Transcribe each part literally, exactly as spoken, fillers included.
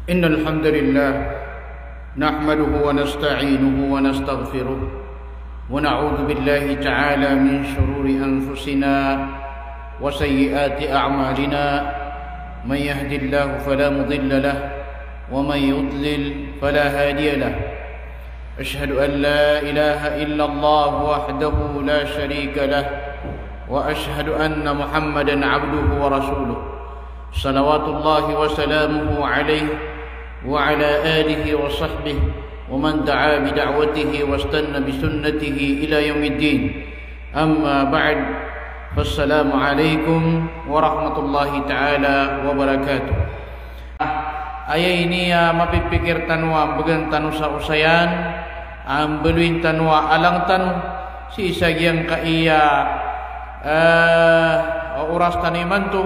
إن الحمد لله نحمده ونستعينه ونستغفره ونعوذ بالله تعالى من شرور أنفسنا وسيئات أعمالنا. من يهد الله فلا مضل له ومن يضلل فلا هادي له. أشهد أن لا إله إلا الله وحده لا شريك له وأشهد أن محمدا عبده ورسوله. صلوات الله وسلامه عليه وعلى آله وصحبه ومن دعا بدعوته واستن بسنته إلى يوم الدين. أما بعد، فالسلام عليكم ورحمة الله تعالى وبركاته. Aya ini a mapipikir tano a mbgan tano sa osayan, a mbaloyin tano a alang tano sii sa giyangkaiya, eh, oras tano imanto,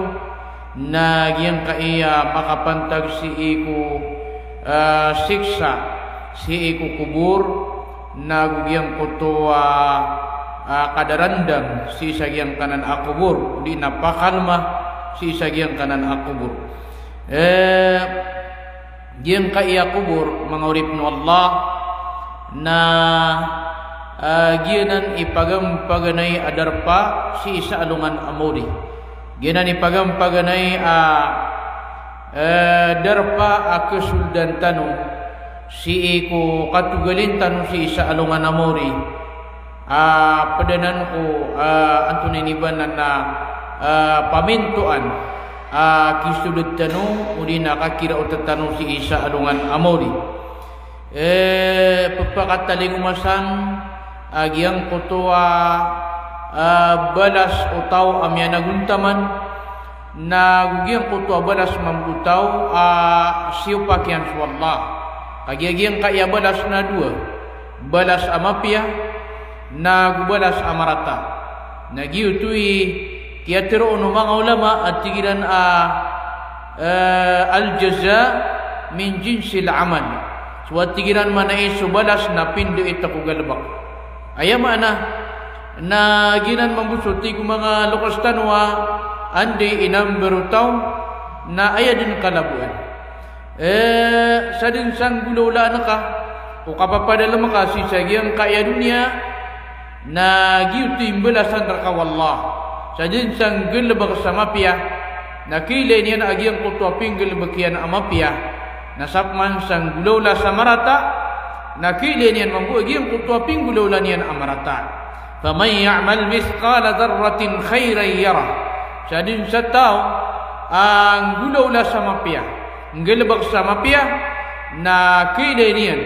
na giyangkaiya makapantag sii ko, eh, siksa sii ko kobor, nago giyangkoto a, ah, kadarandam sii sa giyangkanan a kobor, odi na pakalma sii sa giyangkanan a kobor. Eh, giyangkaiya kobor, manga oripn o Allah, na, ah, giyanan i pagampaganay a darpa sii sa alongan a maori. Giyanan i pagampaganay a, eh, darpa a kasoldan tano sii ko katogalin tano sii sa alongan a maori. Ah, pd anan ko, ah, antonaa ini ba nan a, ah, pamintoan a kisold tano, odi na kakiraot tano sii sa alongan a maori. Eh, pphakatalingoma san a giyangkoto a, ah, balas o taw a miyanagontaman, nago giyangkoto a balas mambo o taw a siyopak iyan so Allah. Kagiya giyangkaiya balas na dowa, balas a mapiya, nago balas a marata. Na giyoto i kiyatharoon o manga ulama a tig iran a, eh, al-jaza min jinsil amal. So a tig iran manaya so balas na pindait ko galbk. Aya maana na giyanan mambo so tig o manga loks tano a anda i inambar o taw na aya dn kalaboan. Eh, sadn sa nggolawlaan ka o kapapadalm ka sii sa giyangkaiya doniya, na giyoto i mbalasan rka o Allah. Sadn sa nggalbk sa mapiya, na kailay niyan a giyangkoto a pinggalbk iyan a mapiya. Na sapman sa nggolawla sa marata, na kailay niyan mambo a giyangkoto a pinggolawla niyan a marata. Faman ya'mal mithqala dharratin khayran yarah. Sadn sa taw a nggolawla sa mapiya, nggalbk sa mapiya, na kailay niyan.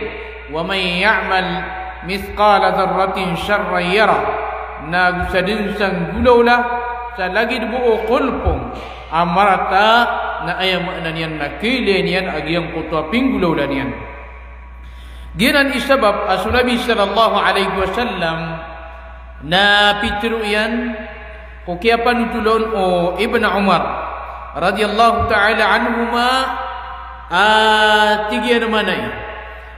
Wa man ya'mal mithqala dharratin sharran yarah. Nago sadn sa nggolawla sa lagid bo o kolpong a marata, na aya maana niyan na kailay niyan a giyangkoto a pinggolawla niyan. Giyanan i sabap a so Nabi sallallahu alaihi wasallam na pitharo iyan ko kiyapanothola on o Ibn Umar radiyallahu ta'ala anhuma, a tig iyan manaya,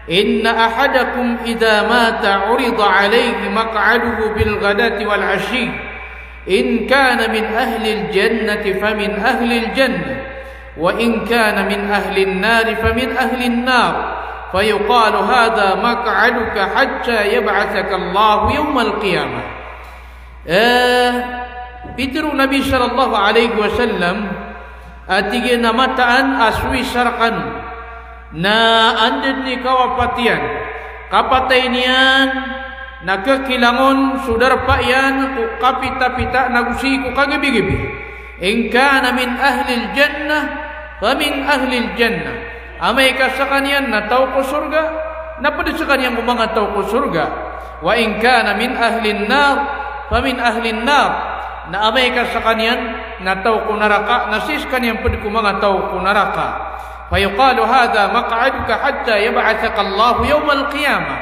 "Inna ahadakum idha mata urida alayhi maq'aduhu bil ghadati wal ashi. In kana min ahlil jannati famin ahlil jannah. Wa in kana min ahlin nari famin ahlin nar. Fayuqalu hadha maq'aduka hatta yab'athaka Allahu yawmal qiyamah." Eh, pitharo o Nabi sallallahu alaihi wasallam, a tig iyan a mataan a sowisa rkano na anda dn i kawapat iyan, kapatay niyan, na khakilangon so darpa iyan ko kapitapita nago sii ko kagabigabi. In kana min ahlil jannah, famin ahlil jannah. Amay ka skaniyan na taw ko sorga, na pd skaniyan ko manga taw ko sorga. Wa in kana min ahlin nar, famin ahlin nar. Na amay ka skaniyan na taw ko naraka, na sii skaniyan pd ko manga taw ko naraka. Fayuqalu hadha maq'aduka hatta yab'athaka Allahu yawmal qiyamah.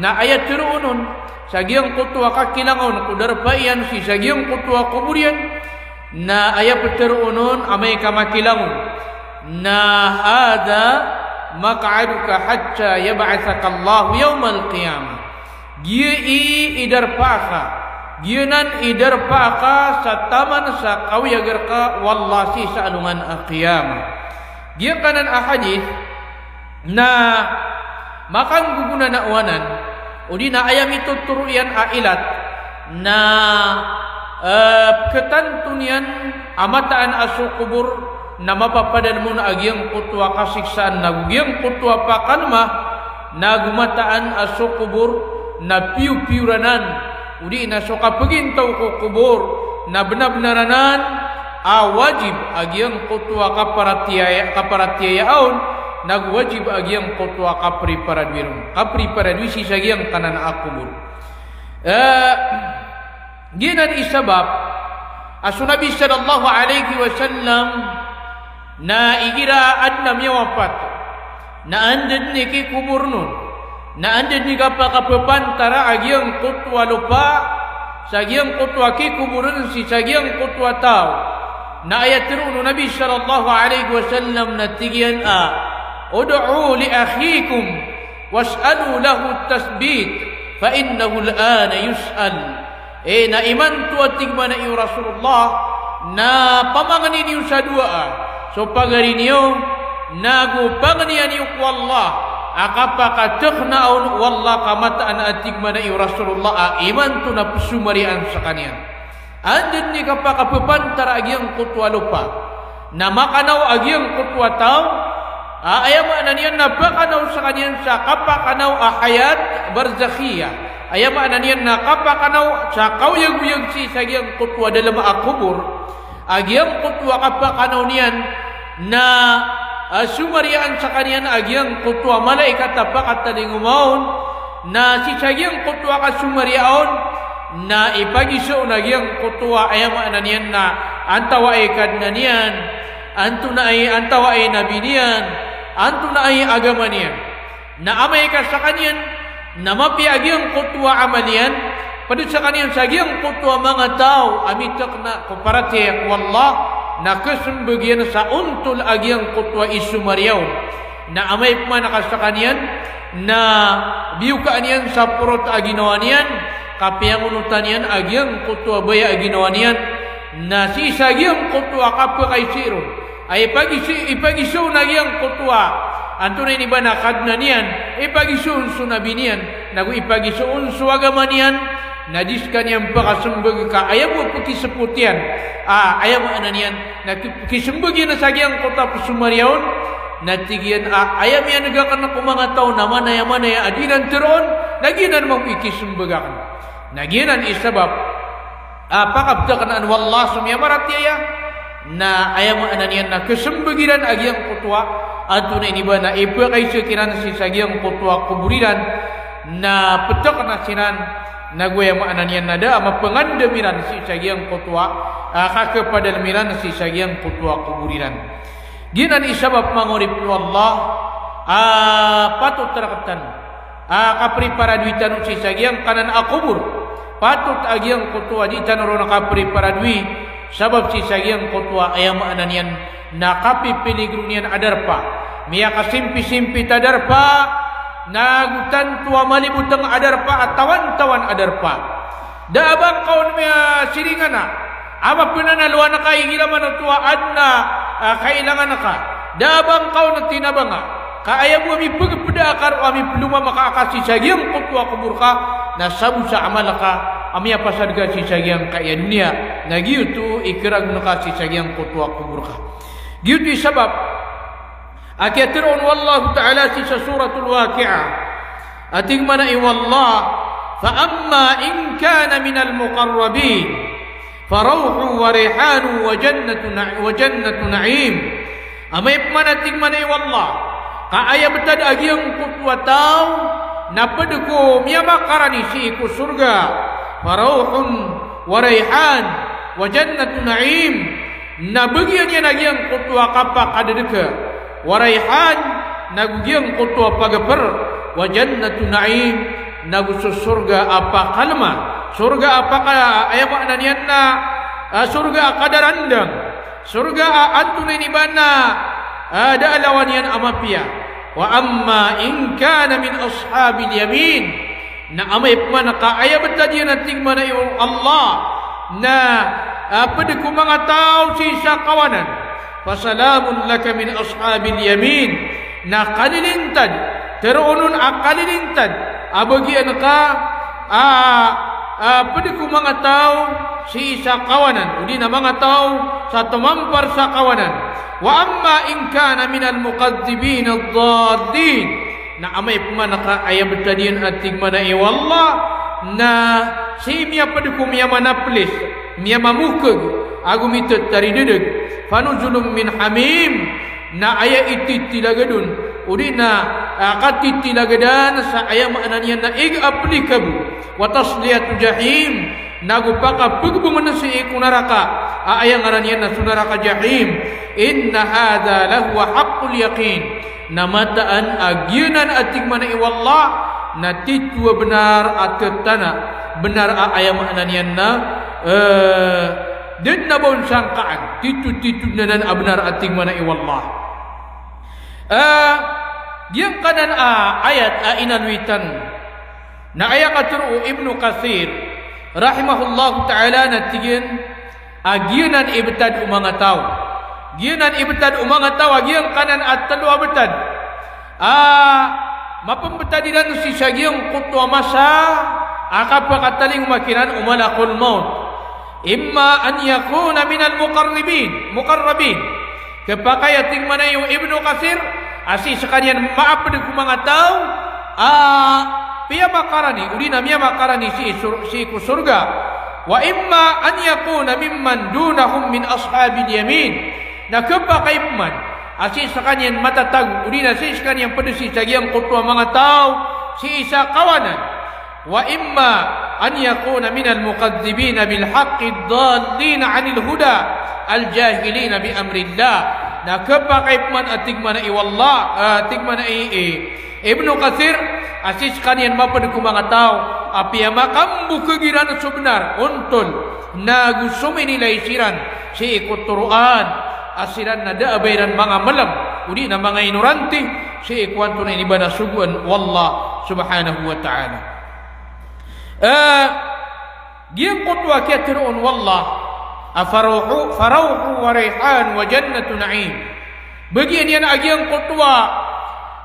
Na aya tharoon on sa giyangkoto a kakilangon ko darpa iyan sii sa giyangkoto a kobor iyan, na aya ptharoon on amay ka makilangon, na hadha maq'aduka hatta yab'athaka Allahu yawmal qiyamah. Giya i darpa ka, giyanan i darpa ka sa taman sa kawiyag rka o Allah sii sa alongan a qiyamah. Giyangkanan a hadith Na makanggogonanao anan, odi na aya mitotoro iyan a ilat, na, eh, pkhatanto niyan a mataan a so kobor na mapapadalm on a giyangkoto a kasiksaan, nago giyangkoto a pakalma, nago mataan a so kobor na piyopiyor anan, odi na so kapagintaw ko kobor na bnabnar anan a wajib a giyangkoto a kaparatiyaya, kaparatiyaya on, nago wajib a giyangkoto a kapriparadowi ron. Kapriparadowi sii sa giyangkanan a kobor. Eh, giyanan i sabap a so Nabi sallallahu alaihi wasallam na igira adn a miyawapat, na anda dn i kikoboron on, na anda dn i kapakapapantara a giyangkoto a lopa sa giyangkoto a kikoboron sii sa giyangkoto a taw. Na aya tharoon o Nabi sallallahu alaihi wasallam na tig iyan a, "Ud'u li akhikum was'alu lahu tathbit, fa innahu al-ana yus'al." Eh, na imanto a tig mambo o Rasulullah, na pamangni niyo sa dowaa so pagari niyo, nago pangniya niyo ko Allah a kapakathakna on o Allah ka mataan a tig mambo o Rasulullah a imanto na pzomariyaan skaniyan. Anda dn i kapakapapantara a giyangkoto a lopa na makanaw a giyangkoto a taw, a, aya maana niyan na pakanaw skaniyan sa kapakanaw a hayat barzakhiyah. Aya maana niyan na kapakanaw sa kaoyagoyag sii sa giyangkoto a dalm a kobor a giyangkoto a kapakanaw niyan na, ah, somariyaan skaniyan a giyangkoto a malaikat a pakatalingoma on, na sii sa giyangkoto a kasomariya on, na ipagiza on a giyangkoto a, aya maana niyan na antawaa i Kadnan iyan, antonaa i, antawaa i nabi niyan, antonaa i agama niyan. Na amay ka skaniyan na mapiya a giyangkoto a amal iyan, pd skaniyan sa giyangkoto a manga taw a mitakna ko paratiyaya ko Allah, na khasmbag iyan sa ontol a giyangkoto a isomariya on. Na amay pman ka skaniyan na biyokaan iyan sa porot a ginawa niyan, kapiyangonotan iyan a giyangkoto a baya a ginawa niyan, na sii sa giyangkoto a kapakaisa ron a ipagis-, ipagiza on a giyangkoto a, antonaa ini ba na Kadnan iyan, ipagiza on so nabi niyan, nago ipagiza on so agama niyan, na di skaniyan pakasmbag ka aya bo a pkisapot iyan, a, aya maana niyan na ki-, kismbag iyan sa giyangkoto a pzomariya on, na tig iyan a aya miyaneg akn ko manga taw na manaya-manaya a di nan tharoon, na giyanan mambo i kismbag akn. Na giyanan i sabap a pakaptaknaan o Allah so miyamaratiyaya, na aya maana niyan na khasmbag iran a giyangkoto a, antonaa ini ba na ipakaisa kiran sii sa giyangkoto a kobor iran, na ptakna siran, nago aya maana niyan na da a mapangandam iran sii sa giyangkoto a, ah, kakhapadalm iran sii sa giyangkoto a kobor iran. Giyanan i sabap manga oripn o Allah, ah, patot rktano a kapriparadowi tano sii sa giyangkanan a kobor. Patot a giyangkoto a di tano ron kapriparadowi, sabap sii sa giyangkoto a aya maana niyan na kapipiligro niyan a darpa. Miyakasimpi-simpit a darpa, nago tanto a malibotng a darpa, a tawan-tawan a darpa. Da a ba ngka on miyasiringan a, a ba pn a nalowan ka igira man oto a adn a, ah, kailangan ka. Da a ba ngka on tinabanga. Ka aya bo a mipagpda ka roo a miplomama ka sii sa giyangkoto a kobor ka, na sabo sa amal ka a miyapasad ka sii sa giyangkaya doniya, na giyoto i karagon ka sii sa giyangkoto a kobor ka. Giyoto i sabap a kiyatharoon o Allahu Ta'ala sii sa Suratul Waqi'ah, a tig mambo o Allah, "Fa amma in kana minal muqarrabin, fa rawhun wa rayhanun wa jannatu na-, wa jannatu na'im." Amay pman a tig mambo o Allah, ka aya btad a giyangkoto a taw na pd ko miyamakarani sii ko sorga, fa rawhun wa rayhan wa jannatu na'im, na bagian iyan a giyangkoto a kapakadadka, wa rayhan, nago giyangkoto a pagpr, wa jannatu na'im, nago so sorga a pakalma, sorga a paka-, aya maana niyan na, ah, sorga a kadarandam, sorga a antonaa ini ba na, ah, da a lawan iyan a mapiya. Wa amma in kana min ashabil yamin, na amay pman ka aya btad iyan a tig mambo o Allah na, ah, pd ko manga taw sii sa kawanan, fa salamun laka min ashabil yamin, Na kalilintad, teroon on a kalilintad a bagian ka a, a ped ko manga taw sii sa kawanan, odi na manga taw sa tomampar sa kawanan. Wa amma in kana minal mukadhdhibin ad-dallin. Na amay pman ka aya btad iyan a tig mana i Allah na sii miyaped ko miyamanaplis, miyamamokeg ago mitetaridedeg. Fanuzulun min hamim. Na aya ititilagad on, odi na, ah, katitilagadan sa aya maana niyan na ig a plikabo. Wa tasliyatu jahim, nago pakapegbongen sii ko naraka a aya ngaran iyan na so naraka Jahim. Inna hadha lahuwa haqqul yaqin. Na mataan a giyanan a tig mana i Allah na titho a benar a tetana, benar a aya maana niyan na, eh, da den a ba on sangkaan, titho-titho den anan a benar a tig mana i Allah. Eh, giyangkanan a ayat a inaloy tano na aya katharo o Ibnu Kathir rahimahullahu ta'ala na tig iyan a giyanan i btad o manga taw. Giyanan i btad o manga taw a giyangkanan a telo a btad a mapembtad iran sii sa giyangkoto a masa a kapakatalingoma kiran o malakul maut. Imma an yakuna minal muqarribin, muqarrabin. Khapakay a tig mana i o Ibnu Kathir a sii skaniyan maped ko manga taw a piyamakarani, odi na miyamakarani sii sur-, sii ko sorga. Wa imma an yakuna mimman dunahum min ashabil yamin. Na khapakay pman a sii skaniyan matatago, odi na sii skaniyan ped sii sa giyangkoto a manga taw sii sa kawanan. Wa imma an yakuna minal mukadhdhibina bil haqqi ad-dallina anil huda al-jahilina bi amrillah. Na khapakay pman a tig mana i Allah, ah, tig mana i, i Ibnu Kathir, a sii skaniyan maped ko manga taw a piyamakambokeg iran so benar, ontol, nago sominilay siran sii ko toroan a siran na da a ba iran manga melem, odi na manga inoranti, sii ko antonaa i ba na sogoan o Allah subhanahu wa ta'ala. Eh, giyangkoto a kiyatharoon o Allah a farawhu, farawhu wa rayhan wa jannatu na'im. Bagian iyan a giyangkoto a,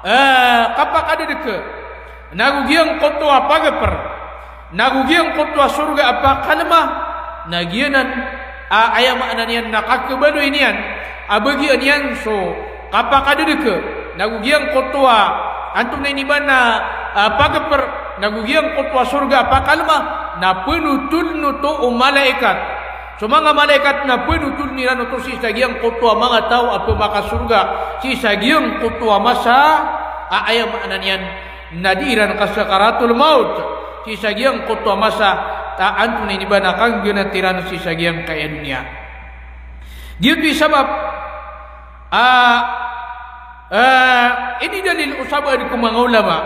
eh, kapakadedeke, nago giyangkoto a pagper, nago giyangkoto a sorga a pakalma, na giyanan a aya maana niyan na kakhabaloy niyan a bagian iyan so kapakadedeke, nago giyangkoto a antonaa i ba na, ah, pagper, nago giyangkoto a sorga a pakalma, na penotolen oto o malaikat. So manga malaikat na penotolen iran oto sii sa giyangkoto a manga taw a pemakasorga sii sa giyangkoto a masa a aya maana niyan na di iran kasakaratul maut, sii sa giyangkoto a masa a antonaa i ba na kanggenat iran sii sa giyangkaya doniya. Giyoto i sabap a, eh, inidalil o sabaad ko manga ulama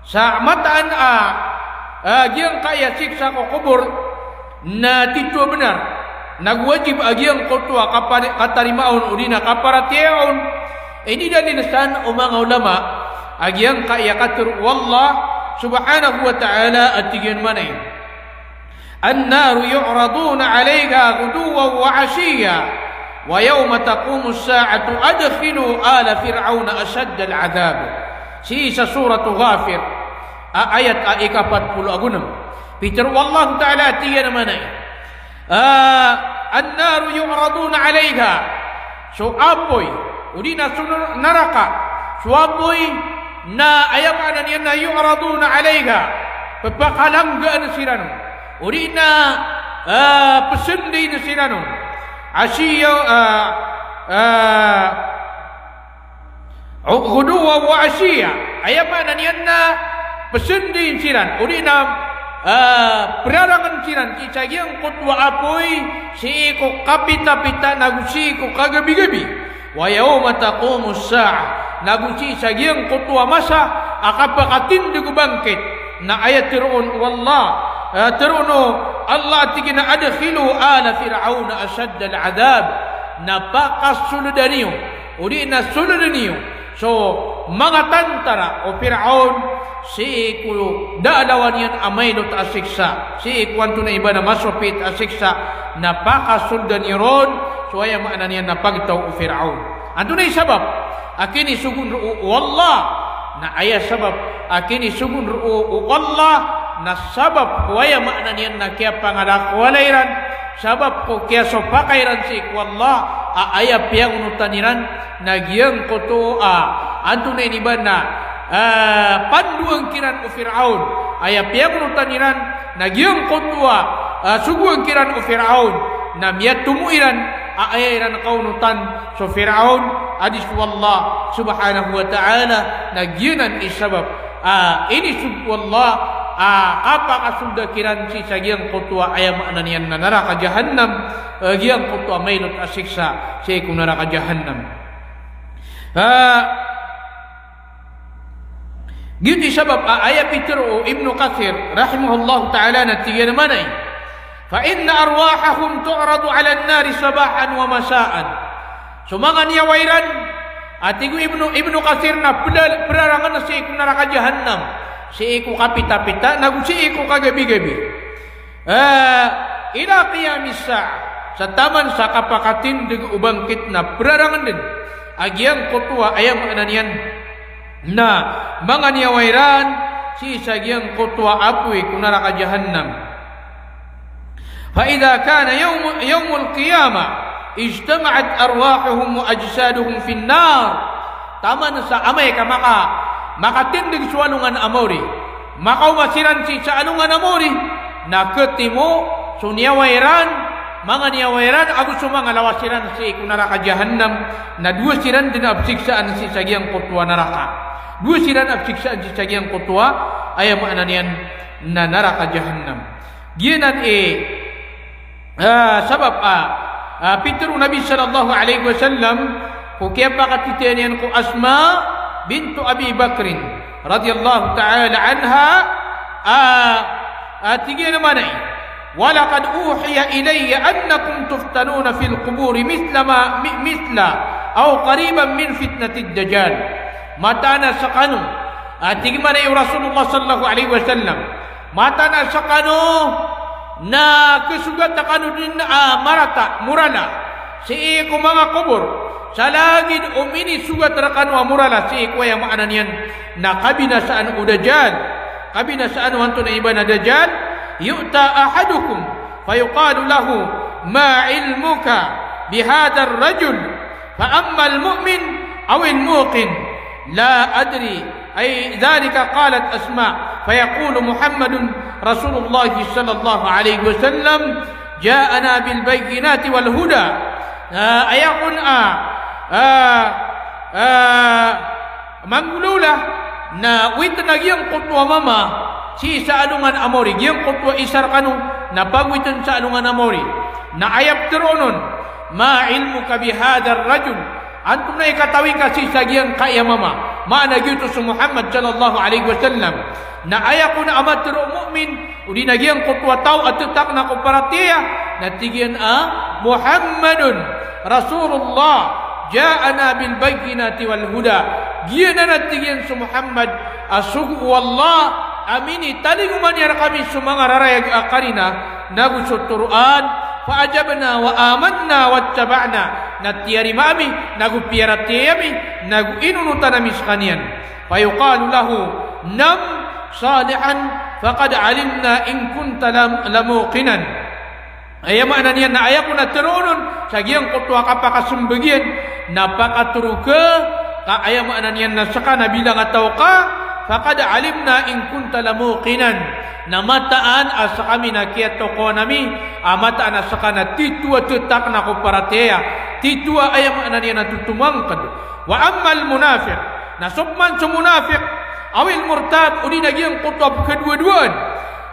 sa mataan a, eh, giyangkaya siksa ko kobor na titho a benar, nago wajib a giyangkoto a kapari-, katarimaa on odi na kaparatiyayaa on. Inidalil san o manga ulama a giyangkaya katharo o Allah subhanahu wa ta'ala a tig iyan manaya: An-naru yu'raduna 'alayha ghuduwwan wa 'ashiyyan, wa yawma taqumus sa'atu adkhilu ala fir'auna ashaddal 'adhab. Sii sa Suratu Ghafir, a ayat a ikapat polo ago nem. Pitharo o Allah ta'ala a tig iyan manaya, ah, an-naru yu'raduna 'alayha. So apoy, odi na so nar-, naraka. So apoy na aya maana niyan na yu'raduna 'alayha, pepakalanggaan siran on, odi na, ah, pesendiin siran on. 'Ashiyya, ah, ah, ghuduwwan wa 'ashiyya. Aya maana niyan na pesendiin siran, odi na, ah, perarangen siran sii sa giyangkoto a apoy sii ko kapitapita nago sii ko kagabigabi. Wa yawma taqumus sa'ah, nago sii sa giyangkoto a masa a kapakatindeg o bangkit, na aya tharoon o Allah, eh, tharoon o Allah a tig iyan a adkhilu ala fir'auna ashaddal 'adhab, na pakasoleda niyo, odi na soleda niyo so manga tantara o Fir'aun sii ko da a lawan iyan a mailot a siksa, sii ko antonaa i ba na masopit a siksa, na pakasoleda niyo ron so aya maana niyan na pagtaw o Fir'aun. Antonaa i sabap? a kinisogoon roo o Allah. Na aya sabap a kinisogoon roo o Allah na sabap ko aya maana niyan na kiyapangalakowala iran, sabap ko kiyasopaka iran sii ko Allah, a aya piyangonotan iran na giyangkoto a, antonaa ini ba na, ah, pandoan kiran o Firaon. Aya piyangonotan iran na giyangkoto a, ah, sogoan kiran o Firaon, na miyatomo iran a aya iran kaonotan so Firaon, a di so Allah subhanahu wa ta'ala. Na giyanan i sabap a inisogo o Allah a kapakasolda kiran sii sa giyangkoto a aya maana niyan na naraka jahannam, eh, giyangkoto a mailot a siksa sii ko naraka jahannam. Ah, Giyoto i sabap a aya pitharo o Ibnu Kathir rahimahullahu ta'ala na tig iyan a maana iyan, "Fa inna arwahahum tu'radu 'alan nari sabahan wa masaan." So manga niyawa iran, a tig o Ibnu, Ibnu Kathir na pla-, prarangn sii ko naraka jahannam, sii ko kapitapita, nago sii ko kagabigabi. Ah, ila qiyamis sa'ah, sa taman sa kapakatindg o bangkit na prarangn dn a giyangkoto a aya maana niyan na manga niyawa iran sii sa giyangkoto a apoy ko naraka jahannam. Fa idha kana yawm-, yawmul qiyamah, ijtama'at arwahuhum wa ajsaduhum fin nar. Taman sa amay ka maka-, makatindg so alongan a maori, makaoma siran sii sa alongan a maori, na khatimo so niyawa iran, manga niyawa iran, ago so manga lawas iran sii ko naraka jahannam, na dowa siran dn a psiksaan sii sa giyangkoto a naraka. Dowa siran a psiksaan sii sa giyangkoto a, aya maana niyan na naraka jahannam. Giyanan i, ah, sabap a, ah, pitharo o Nabi sallallahu alaihi wasallam ko kiyapakatitayan iyan ko Asma bintu Abi Bakrin radhiyallahu ta'ala anha, ah, ah, tig iyan a maana iyan, "Wa laqad uhiya ilayya annakum tuftanuna fil quburi mithla ma, mi-, mithla aw qariban min fitnatid dajjal." Mataan a skano, ah, tig iyan a maana iyan o Rasulullah sallallahu alaihi wasallam, mataan a skano na khasogat kano dn a marata, morala, sii ko manga kobor, sa lagid o minisogat rkano a morala sii ko aya maana niyan na kabinasaan o Dajjal. Kabinasaan o antonaa i ba na Dajjal, yu'ta ahadukum fayuqalu lahu, "Ma ilmuka bihadhar rajul?" Fa ammal mu'min awil muqin, la adri, ay dhalika qalat Asma, fa yaqulu Muhammadun Rasulullah sallallahu alaihi wasallam, ja'ana bil bayyinati wal huda. Ah, aya kon a, ah, ah, manggolawla, na owit na giyangkoto a mama sii sa alongan a maori, giyangkoto a isa rkano na pagowitn sa alongan a maori. Na aya ptharoon on, "Ma ilmuka bihadhar rajul?" Antonaa i katawi ngka sii sa giyangkaya mama? Maana giyoto so Muhammad sallallahu alaihi wasallam. Na aya kon a matharo o mu'min, odi na giyangkoto a taw a ttakna ko paratiyaya, na tig iyan a, "Muhammadun Rasulullah, ja'ana bil bayyinati wal huda." Giyanan a tig iyan so Muhammad a sogo o Allah a minitalingoma niyan rkami so manga rarayag a karina, nago so toroan, fa ajabna wa amanna wattaba'na, na tiyarima ami, nago piyaratiyaya ami, nago inonotan ami skaniyan. Fa yuqalu lahu, nam salihan, faqad alimna in kunta lam-, lamuqinan. Aya maana niyan na aya kon a tharoon on sa giyangkoto a kapakasmbag iyan, na pakatharo ka, ka aya maana niyan na ska na bilang a taw ka, faqad alimna in kunta lamuqinan. Na mataan a skami na kiyatokawan ami a mataan a ska na titho a ttakna ko paratiyaya, titho a aya maana niyan na totomangkd. Wa ammal munafiq, na so pman so munafiq, awil murtab, odi na giyangkoto a pkhadowadowaan,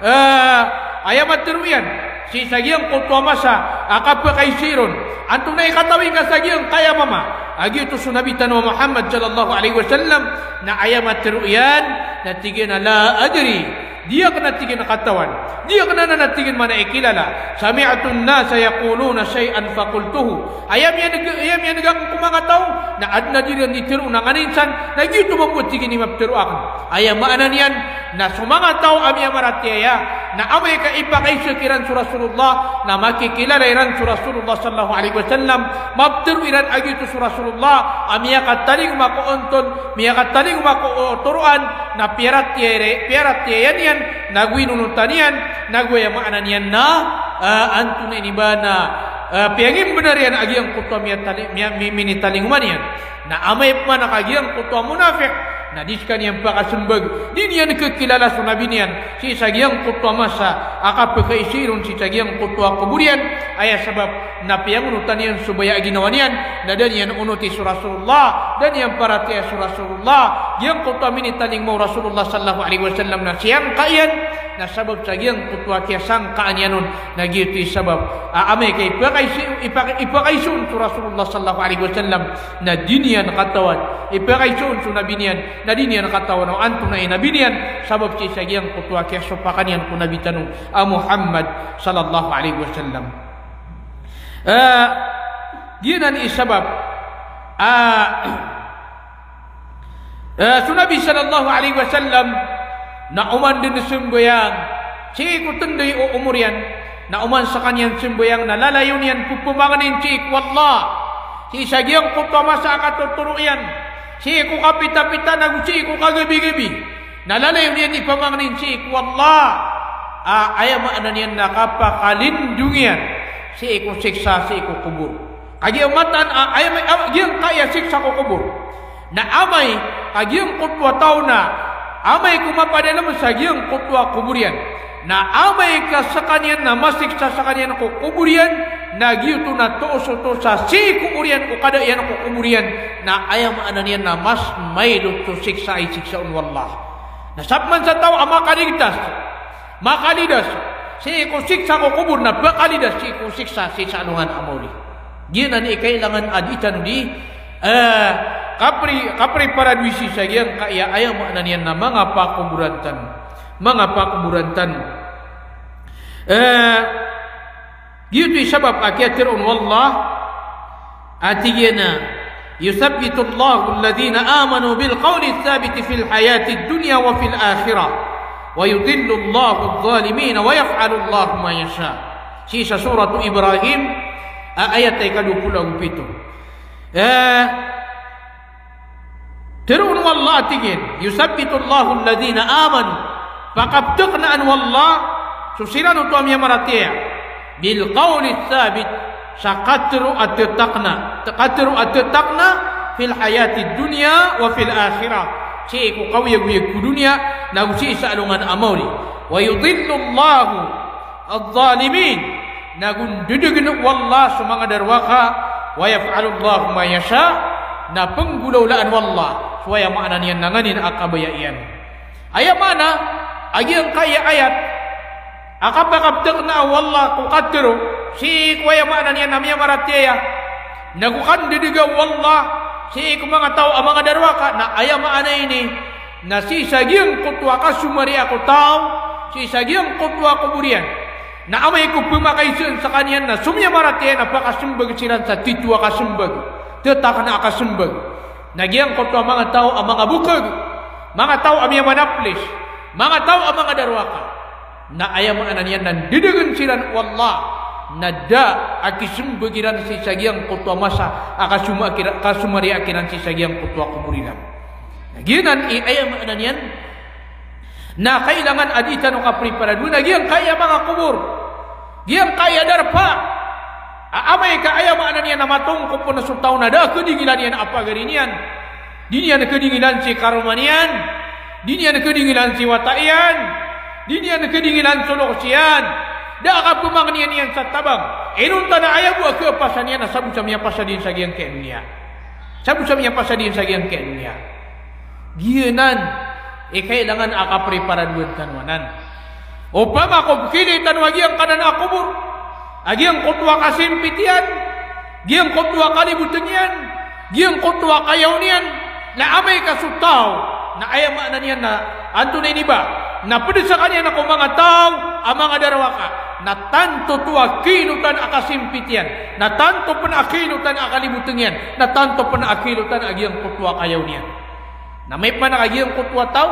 eh, aya matharo iyan sii sa giyangkoto a masa a kapakaisa iron. Antonaa i katawi ngka sa giyangkaya mama? A giyoto so Nabi tano a Muhammad sallallahu alaihi wasallam, na aya matharo iyan, na tig iyan a, "La adri." Di akn a tig iyan katawan. Di akn anan a tig iyan maana i kilala. "Sami'tun nasa yaquluna shay'an faqultuhu." Aya miyan'g, aya miyan'g akn ko manga taw, na adn a di ran di tharoon a nganin san, na giyoto mambo a tig iyan i maptharo akn. Aya maana niyan, na so manga taw a miyamaratiyaya, Na amay ka ipakaiza kiran so Rasulullah, na makikilala iran so Rasulullah sallallahu alaihi wasallam, maptharo iran a giyoto so Rasulullah a miyakatalingoma ko ontol, miyakatalingoma ko, o, toroan, na piyaratiyaya, piyaratiyaya niyan, nago inonotan iyan, nago aya maana niyan na, ah, antonaa ini ba na, ah, piyangimbnar iyan a giyangkoto a miyatali-, miya-, mi-, minitalingoma niyan. Na amay pman a ka giyangkoto a monafik, na di skaniyan pakasmbag, di niyan kkilala so Nabi niyan, sii sa giyangkoto a masa a kapkaiza iron sii sa giyangkoto a kobor iyan, aya sabap na piyangonotan iyan so baya a ginawa niyan, na da niyan onoti so Rasulullah, da niyan paratiyaya so Rasulullah, giyangkoto a minitalingoma o Rasulullah sallallahu alaihi wasallam na siyangka iyan, na sabap sa giyangkoto a kiyasangkaan iyan on, na giyoto i sabap a amay ka ipakaiza, ipak-, ipakaiza on so Rasulullah sallallahu alaihi wasallam, na di niyan katawan, ipakaiza on so Nabi niyan, na di niyan katawan o antonaa i Nabi niyan, sabap sii sa giyangkoto a kiyasopakan iyan ko Nabi tano a Muhammad sallallahu alaihi wasallam. Eh, giyanan i sabap, ah, eh, so Nabi sallallahu alaihi wasallam na oman dn sambayang sii ko tnday o omor iyan, na oman skaniyan sambayang na lalayon iyan pphamangnin sii ko Allah, sii sa giyangkoto a masa a katotoro iyan, sii ko kapitapita nago sii ko kagabigabi. Na lalayon iyan ipamangnin sii ko Allah a aya maana niyan na kapakalindong iyan sii ko siksa sii ko kobor. Kagiya mataan a, aya ma-, a, giyangkaya siksa ko kobor. Na amay ka giyangkoto a taw na, amay ko mapadalm sa giyangkoto a kobor iyan, na amay ka skaniyan na masiksa skaniyan ko kobor iyan, na giyoto na toos oto sa sii ko oriyan o kada iyan ko kobor iyan, na aya maana niyan na mas mailot so siksa a isiksa on o Allah. Na sapman sa taw a makaligtas, makalidas sii ko siksa ko kobor, na pakalidas sii ko siksa sii sa alongan a maori. Giyanan i kailangan a di tano di, eh, kapri-, kapriparadowi sii sa giyangkaya, aya maana niyan na manga pakoboran tano. Manga pakoboran tano. Eh, Giyoto i sabap a kiyatharoon o Allah a tig iyan a, "Yuthabbitullahu alladhina amanu bil qawli thabiti fil hayatid dunya wa fil akhirah, wa yudhillullahu adh-dhalimina wa yaf'alullahu ma yasha." Sii sa Suratu Ibrahim, a, ayat a ika dowa polo ago pito. Eh, Tharoon o Allah a tig iyan, "Yuthabbitullahu alladhina amanu." Pakapthaknaan o Allah so siran oto a miyamaratiyaya. "Bil qawli thabit." Sa katharo a thatakna. Katharo a thatakna fil hayatid dunya wa fil akhirah. Sii ko kaoyagoyag ko doniya, nago sii sa alongan a maori. "Wa yudhillullahu adh-dhalimin." Na go ndedegen o Allah so manga darowaka, "wa yaf'alullahu ma yasha," na penggolawlaan o Allah so aya maana niyan na nganin a kabaya iyan. Aya maana a giyangkaya ayat a kapakapthakna o Allah ko katharo sii ko aya maana niyan na miyamaratiyaya, na go kandedega o Allah sii ko manga taw a manga darowaka, na aya maana ini na sii sa giyangkoto a kasomariya ko taw, sii sa giyangkoto a kobor iyan. Na amay ko pmakaizaan skaniyan na so miyamaratiyaya na pakasmbag siran sa tito a kasmbag, thatakna a kasmbag. Na giyangkoto a manga taw a manga bokag, manga taw a miyamanaplis, manga taw a manga darowaka. Na aya maana niyan na ndedegen siran o Allah, na da a kismbag iran sii sa giyangkoto a masa a kasoma-, kira-, kasomariya kiran sii sa giyangkoto a kobor iran. Na giyanan i aya maana niyan na kailangan a di tano kapriparadowan a giyangkaya manga kobor, giyangkaya darpa a amay ka aya maana niyan na matongkop on so taw na da a kadingilan iyan a pagari niyan. Di niyan kadingilan si karoma niyan. Di niyan kadingilan si wata iyan. Di niyan kadingilan so loks iyan. Da a kapmangnin iyan sa tabang. Inonta na aya bo a kapasad iyan na sabo sa miyapasad iyan sa giyangkaya doniya. Sabo sa miyapasad iyan sa giyangkaya doniya. Giyanan i kailangan a kapriparadowan tano anan. Opama ko pkilay tano a giyangkanan a kobor a giyangkoto a kasimpit iyan, giyangkoto a kalibotng iyan, giyangkoto a kayaw niyan, na amay ka so taw na aya maana niyan na antonaa ini ba, na pd skaniyan ko manga taw a manga darowaka, na tanto oto a kiilotan a kasimpit iyan, na tanto pn a kiilotan a kalibotng iyan, na tanto pn a kiilotan a giyangkoto a kayaw niyan. Na amay pman a ka giyangkoto a taw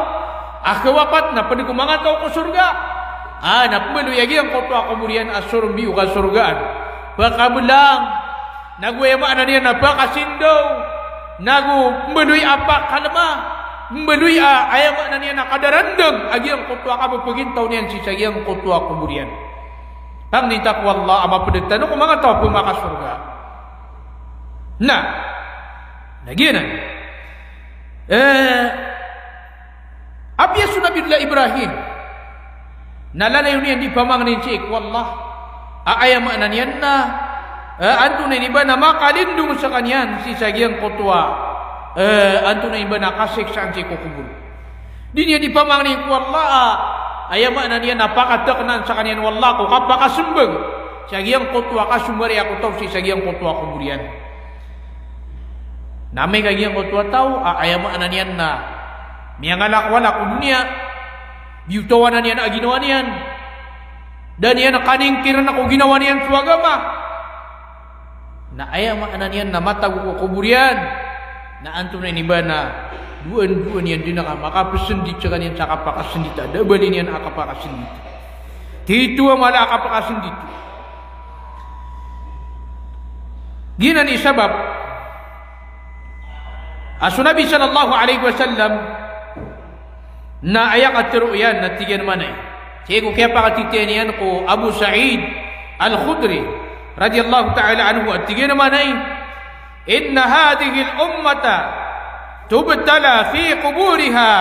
a kawapat na pd ko manga taw ko sorga. A, na pmbaloy a giyangkoto a kobor iyan a sorombi o kasorgaan. Pakabelang, nago aya maana niyan na pakasindaw, nago pmbaloy a pakalma, pmbaloy a aya maana niyan na kadarandang a giyangkoto a kapepegintaw niyan sii sa giyangkoto a kobor iyan. Pangnin ta ko Allah a maped tano ko manga taw a pemakasorga. Na, na giyanan. Eh, apiya so Nabiyullah Ibrahim, na lalayon iyan di pamangnin sii ko Allah a aya maana niyan na, eh, antonaa i ba na makalindong sekaniyan sii sa giyangkoto a, eh, antonaa i ba na kaseksaan sii ko kobor. Di niyan di pamangnin ko Allah a aya maana niyan na pakateknaan sekaniyan o Allah ko kapakasembag sa giyangkoto a kasomariya ko taw sii sa giyangkoto a kobor iyan. Na amay ka giyangkoto a taw a aya maana niyan na miyangalak-walak o doniya, biyotawan iyan a ginawa niyan, da niyan kaningkiran ko ginawa niyan so agama. Na aya maana niyan na matago ko kobor iyan, na antonaa i ba na dowa-dowa niyan di na ka makapesendit sekaniyan sa kapakasendit a da a bali niyan a kapakasendit. Tito a mala a kapakasendit. Giyanan i sabap a so Nabi sallallahu alaihi wasallam na aya katero iyan na tig iyan a mana i, sii ko kiyapakatitiyan iyan ko Abu Sa'id Al-Khudri radiyallahu ta'ala anhu, a tig iyan a mana i, "Inna hadhihil ummata tubtala fi quburiha,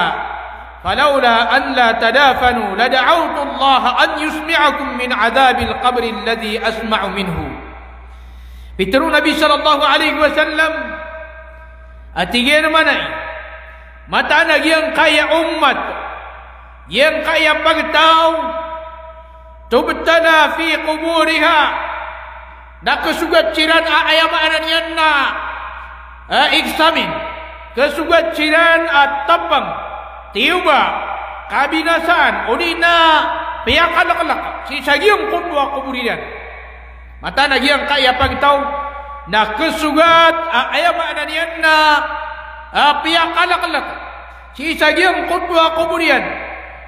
falawla an la tadafanu lada'awtu Allah an yusmi'akum min adhabil qabri alladhi asma'u minhu." Pitero o Nabi sallallahu alaihi wasallam a tig iyan a mana i, mataan a giyangkaya ummat, giyangkaya pagtaw, tubtala fi quburiha, na kesogat siran a aya maana niyan na, eh, examine, kesogat siran a tapang, tiyoba, kabinasaan, odi na piyakaleklek sii sa giyangkoto a kobor iran. Mataan a giyangkaya pagtaw na kesogat a aya maana niyan na, a, piyakaleklek sii sa giyangkoto a kobor iyan.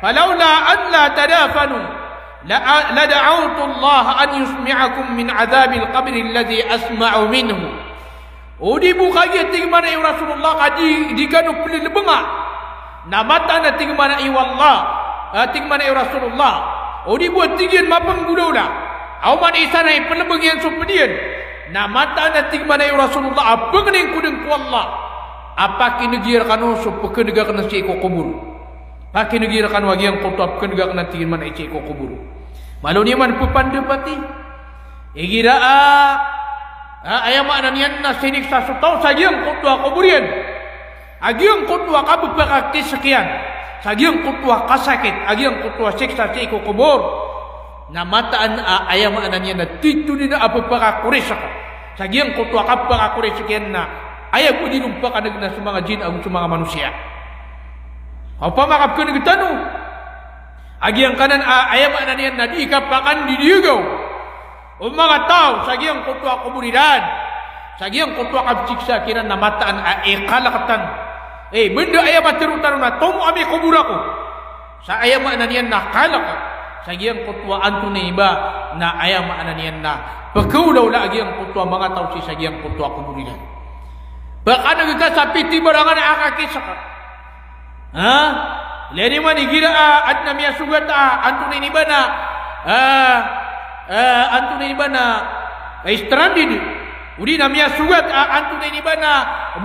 Falawla an la tadafanu la, lada'awtu Allah an yusmi'akum min adhabil qabri alladhi asma'u minhu. O di bo kagiya, tig iyan a mana i, o Rasulullah, ka di, di kano pelelebenga, na mataan a, tig iyan a mana i, o Allah, a, tig iyan a mana i, o Rasulullah, o di bo, tig iyan, mapenggolawla a oman i isa na ipelebeng iyan so ped iyan, na mataan a, tig iyan a mana i, o Rasulullah, a pengnin ko den ko Allah a pakinegi rekano so pekeneg aken sii ko kobor. Pakinegi rekano a giyangkoto a pekeneg aken, tig iyan a mana i, sii ko kobor. Malo niyo man pepandapati igira a, a, aya maana niyan na siniksa so taw sa giyangkoto a kobor iyan. A giyangkoto a kapepakakisekiyan sa giyangkoto a kasakit a giyangkoto a siksa sii ko kobor, na mataan a aya maana niyan na tito den a pepakakorisek sa giyangkoto a kapepakakorisek iyan na aya bo di ron pakaneg na so manga jin ago so manga manosiya. Opama ka pekeneg tano a giyangkanan a aya maana niyan na di kapakandidiyagaw o manga taw sa giyangkoto a kobor iran, sa giyangkoto a kapsiksa kiran, na mataan a ikalek tano. Eh, benda aya matero tano na tomo ami kobor ako. Sa aya maana niyan na kalek sa giyangkoto a antonaa i ba na aya maana niyan na pekaolawla a giyangkoto a manga taw sii sa giyangkoto a kobor iran. Pakaneg ka sa pitibarangan a kakisek. Ha? Ilaya niyo man igira a aden a miyasogat a antonaa i ba na, a, a, antonaa i ba na, a, stranded. Odi na miyasogat a antonaa i ba na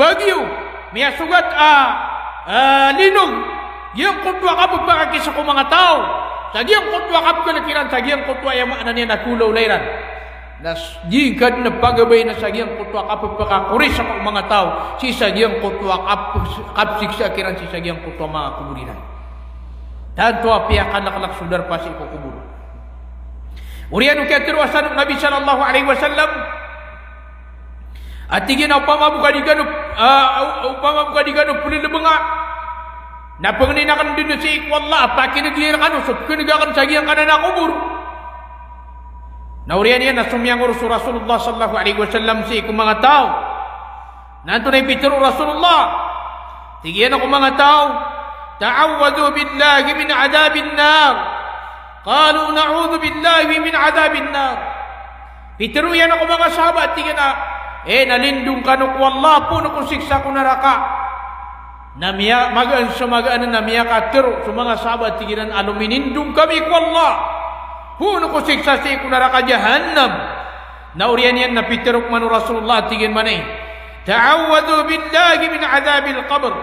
bagyo. Miyasogat a, a, linog. Giyangkoto a kapepakakisek o manga taw sa giyangkoto a kapekelekiran, sa giyangkoto a aya maana niyan na kolawla iran. Na s-, di ka den a pagabay na sa giyangkoto a kapepakakorisek o manga taw sii sa giyangkoto a kap-, kapsiksa kiran sii sa giyangkoto a manga kobor iran. Tanto a piyakaleklek so darpa sii ko kobor. Oriyan o kiyatero a san o Nabi sallallahu alaihi wasallam a tig iyan a opama bo ka di kano, a, opama bo ka di kano pelelebenga, na pengnin aken den sii ko Allah a pakinegi rekano so pekeneg aken sa giyangkanan a kobor. Na oriyan iyan na somiyangoros o Rasulullah sallallahu alaihi wasallam sii ko manga taw. Na antonaa i pitero o Rasulullah? Tig iyan a ko manga taw, "Ta'awwadhu billahi min adhabin nar." Qalu na'udhu billahi min adhabin nar. Pitharo iyan ko manga sahaba, tig iyan a, eh, na lindong kano ko Allah poon ko siksa ko naraka. Na miya-, magaan so magaan na miyakatharo so manga sahaba, tig iran a lominindong kami ko Allah poon ko siksa sii ko naraka Jahannam. Na oriyan iyan na pitharo man o Rasulullah, tig iyan manay, ta'awwadhu billahi min adhabil qabr.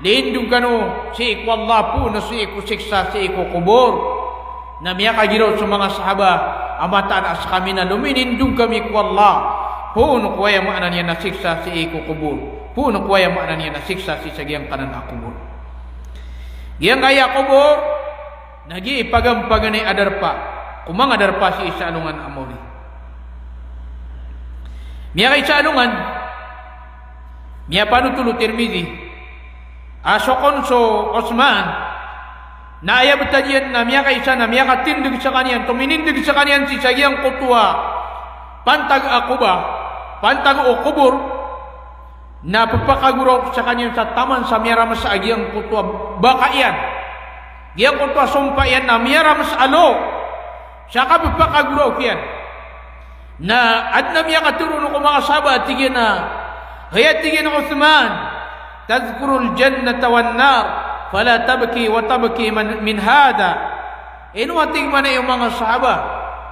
Lindong kano sii ko Allah poon sii ko siksa sii ko kobor. Na miyakagiraw so manga sahaba a mataan a skami na lominindong kami ko Allah poon ko aya maana niyan na siksa sii ko kobor. Poon ko aya maana niyan na siksa sii sa giyangkanan a kobor. Giyangkaya kobor, na giya i pagampaganay a darpa ko manga darpa sii sa alongan a maori. Miyakaisa a alongan, miyapanothol o Tirmidhi a so kon so Osman, na aya btad iyan na miyakaisa na miyakatindg skaniyan, tominindg skaniyan sii sa giyangkoto a pantag a koba, pantag o kobor, na pphakagoraok skaniyan sa taman sa miyaramas a giyangkoto a baka iyan. Giyangkoto a sompa iyan na miyaramas a lo sa kapphakagoraok iyan. Na adn a miyakatharo on ko manga sahaba, tig iyan a, hay, tig iyan, Osman, tadhkurul jannata wan nar, fala tabki wa tabki man, min hadha. Ino a tig manay o manga sahaba,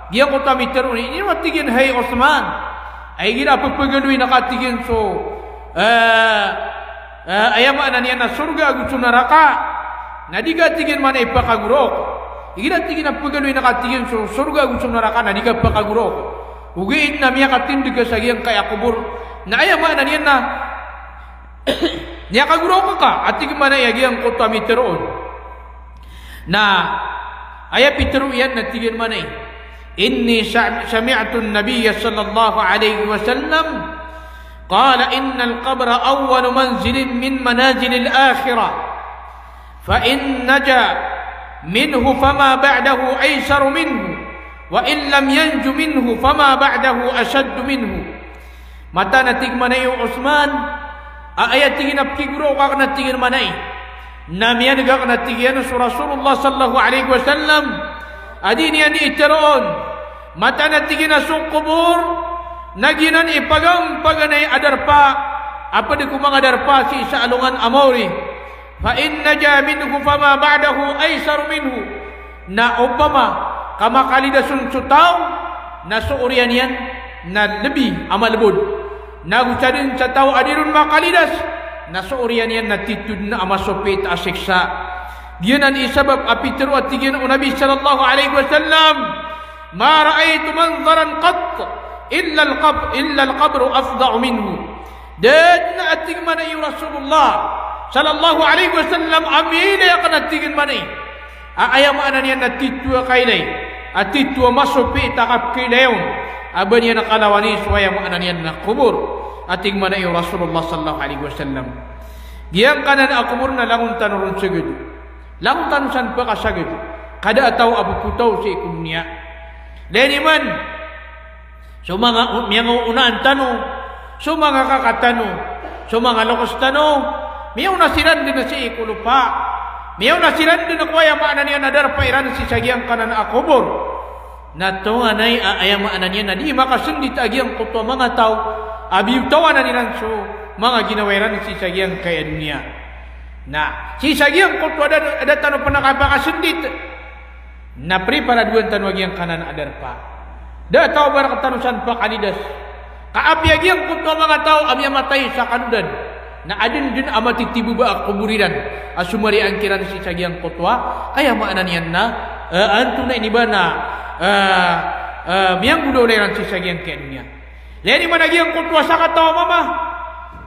giyangkoto a mitharo on, ino a tig iyan, hay Osman, a igira a pphagaloyn ka, tig iyan, so, eh, eh, aya maana niyan na sorga ago so naraka, na di ka, tig iyan manay, phakagoraok. Igira, tig iyan, a pphagaloyn ka, tig iyan, so sorga ago so naraka na di ka phakagoraok, ogaid na miyakatindg ka sa giyangkaya kobor, na aya maana niyan na miyakagoraok ka, a tig manay a giyangkoto a mitharo on. Na aya pitharo iyan na tig iyan manay, inni sa-, sami'tu an-nabiyya sallallahu alaihi wasallam qala, innal qabra awwalu manzilin min manazilil akhirah, fa in naja minhu fama ba'dahu aysaru minhu, wa in lam yanju minhu fama ba'dahu ashaddu minhu. Mataan a tig manay o Osman, a aya tig iyan a pkigoraok akn a tig iyan manay, na miyan'g akn a tig iyan so Rasulullah sallallahu alaihi wasallam a di niyan itharo on. Mataan a tig iyan a so kobor na giyanan i pagampaganay a darpa a pd ko manga darpa sii sa alongan a maori. Fa in naja minhu fama ba'dahu aysaru minhu. Na opama ka makalidas on so taw, na so oriyan iyan na lbi a malbod. Na go sa dn sa taw a di ron makalidas, na so oriyan iyan na titho dn a masopiit a siksa. Giyanan i sabap a pitharo a tig iyan o Nabi sallallahu alaihi wasallam, ma ra'aytu manzaran qatt illa al-qab-, illa al-qabru afda'u minhu. Da dn a tig manay o Rasulullah sallallahu alaihi wasallam a miyailay akn a tig iyan manay a aya maana niyan na titho a kailay, a titho a masopiit a kapkailay on a ba niyan kalawani so aya maana niyan na kobor, a tig manay o Rasulullah sallallahu alaihi wasallam. Giyangkanan a kobor na langon tano ron sagad. Langon tano san pakasagad. Ka da a taw a ppotaw sii ko doniya. Lagid iman so manga o-, miyangaoonaan tano, so manga kaka tano, so manga loks tano, miyaona siran dn sii ko lopa. Miyaona siran dn ko aya maana niyan na darpa iran sii sa giyangkanan a kobor. Na tonganay a aya maana niyan na di makasndit a giyangkoto a manga taw a biyotawanan iran so manga ginawa iran sii sa giyangkaya doniya. Na sii sa giyangkoto a da, da tano pn kapakasndit, na priparadoan tano a giyangkanan a darpa. Da a taw a ba rktano san pakalidas. Ka apiya giyangkoto a manga taw a miyamatay sa kalodan, na adn dn a matitibaba a kobor iran a somariang kiran sii sa giyangkoto a, aya maana niyan na, eh, antonaa ini ba na, eh, eh, miyanggolawla iran sii sa giyangkaya doniya. Lagid iman a giyangkoto a sakataw a mama.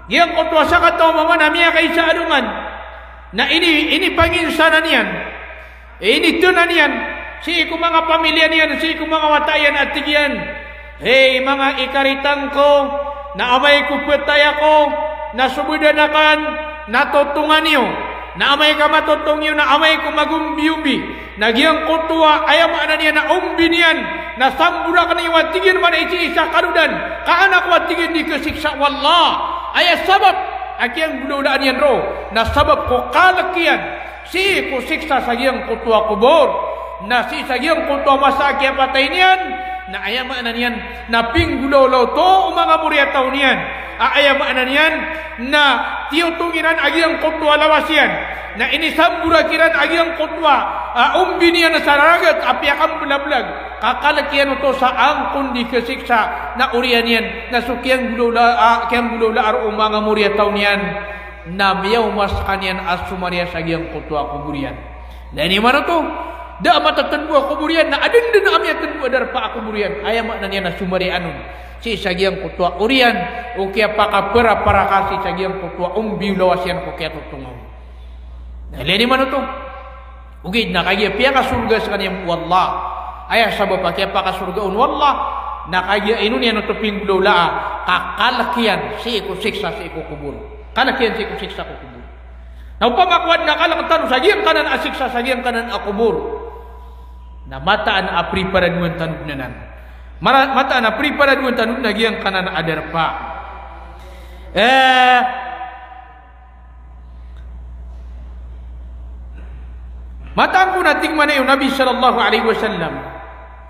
Giyangkoto a sakataw a mama na miyakaisa a alongan na ini, inipanginsanan iyan, inithanan iyan sii ko manga pamilya niyan, sii ko manga wata iyan a tig iyan, hey, manga ikaritang ko, na amay ko pthay ako, na sobedan akn, na totongan iyo. Na amay ka matotong iyo, na amay ko magombiyombi, na giyangkoto a aya maana niyan na ombi niyan na samborakn iyo a tig iyan manay sii sa kalodan, ka an ako a tig iyan di kasiksa o Allah. Aya sabap a kiyanggolawlaan iyan roo na sabap ko kalk iyan sii ko siksa sa giyangkoto a kobor. Na sii sa giyangkoto a masa a kiyapatay niyan, na aya maana niyan na pinggolawla oto o manga moriyataw niyan. A aya maana niyan na tiyotong iran a giyangkoto a lawas iyan. Na inisambora kiran a giyangkoto a, a, ombi niyan sa raragat a piyakamblablag. Ka kalk iyan oto sa angkoto a kasiksa na oriyan iyan na so kiyanggolawla, a, kiyanggolawla a roo o manga moriyataw niyan. Na miyaoma skaniyan a somariya sa giyangkoto a kobor iyan. Na ino man oto, da a matatnbo a kobor iyan, na adn dn a miyatnbo a darpa a kobor iyan. Aya maana niyan na somariya anon sii sa giyangkoto a oriyan o kiyapakaparapara ka sii sa giyangkoto a ombi o lawas iyan ko kiyatotong on. Na ino man oto, ogaid na kagiya piyakasorga skaniyan o Allah. Aya sabap a kiyapakasorga on o Allah, na kagiya ino niyan oto pinggolawlaa, ka kalk iyan sii ko siksa sii ko kobor. Kalk iyan sii ko siksa ko kobor. Na opama ko adn a kalk tano sa giyangkanan a siksa sa giyangkanan a kobor, na mataan a priparadowan tano dn anan. Mara-, mataan a priparadowan tano dn a giyangkanan a darpa. Eh, Mataan ko na tig mambo o Nabi sallallahu alaihi wasallam.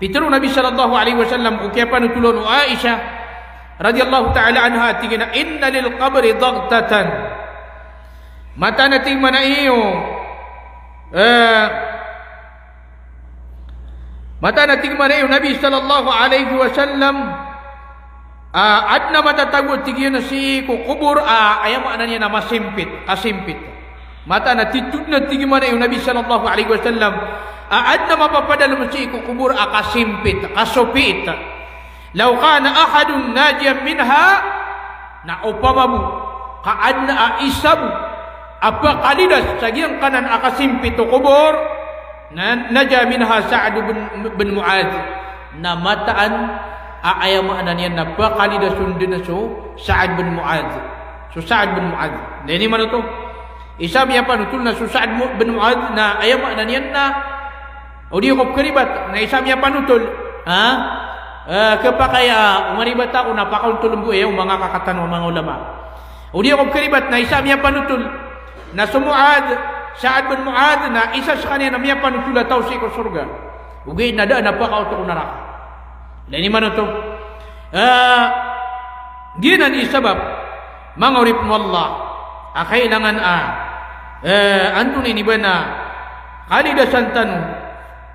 Pitharo o Nabi sallallahu alaihi wasallam ko kiyapanotholan o Aisha radhiyallahu ta'ala anha, tig iyan a, "Inna lil qabri daghtatan." Mataan a tig mambo, eh, Mataan a tig mambo o Nabi sallallahu alaihi wasallam, a, adn a matatago tig iyan sii ko kobor a, aya maana niyan na masimpit, kasimpit. Mataan a titho dn a tig mambo o Nabi sallallahu alaihi wasallam, a, adn a mapapadalm sii ko kobor a kasimpit, kasopiit. Law kana ahadun najiyan minha, na opama bo ka adn a isa bo a phakalidas sa giyangkanan a kasimpit o kobor, na naja minha Sa'd bin, bin Mu'adh. Na mataan a aya maana niyan na phakalidas on dn so Sa'd bin Mu'adh. So Sa'd bin Mu'adh. Na ino man oto, isa a miyapanothol na so Sa'd mu-, bin Mu'adh na aya maana niyan na, o di ko pkharibat, na isa a miyapanothol. Ha? Eh, khapakay a, o maribat ako na pakaontholn bo aya o manga kaka tano a manga ulama. O di ko pkharibat na isa a miyapanothol na so Mu'adh, Sa'd bin Mu'adh, na isa skaniyan a miyapanothol a taw sii ko sorga. Ogaid na da a pakaoto ko naraka. Na ino man oto. Eh, giyanan i sabap, manga oripn o Allah, a kailangan a, eh, antonaa ini ba na kalidasan tano,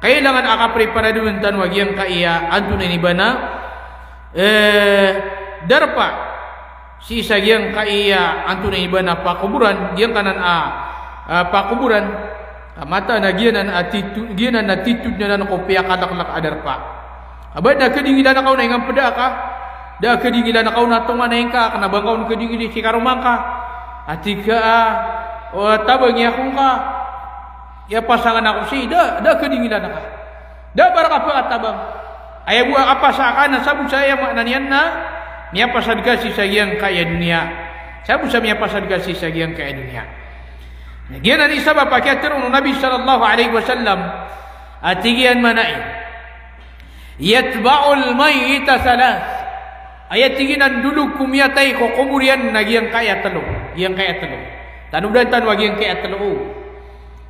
kailangan a kapriparadowan tano a giyangkaya antonaa ini ba na, eh, darpa sii sa giyangkaya antonaa ini ba na pakoboran, giyangkanan a, a, pakoboran. Ka mataan a giyanan a titho, giyanan a titho dn anan ko piyakalaklak a darpa. Aba, da a kadingilan ka on a ingapda ka, da a kadingilan ka on a tonganay ngka, kna ba ngka on kadingili si karoma ngka. A tig ka a, o, tabangi ako ngka. Iyapasangan ako sii, da, da a kadingilan ka. Da a ba rka pakatabang. Aya bo a kapasa ka na sa bo sa aya maana niyan na miyapasad ka sii sa giyangkaya doniya. Sa bo sa miyapasad ka sii sa giyangkaya doniya. Na giyanan i sabap a kiyatharo o Nabi sallallahu alaihi wasallam a tig iyan mambo, "Yatba'ul mayyita thalath." Aya tig iyan a ndolog ko miyatay ko kobor iyan na giyangkaya tlo. Giyangkaya tlo. Tanodaan tano a giyangkaya tlo.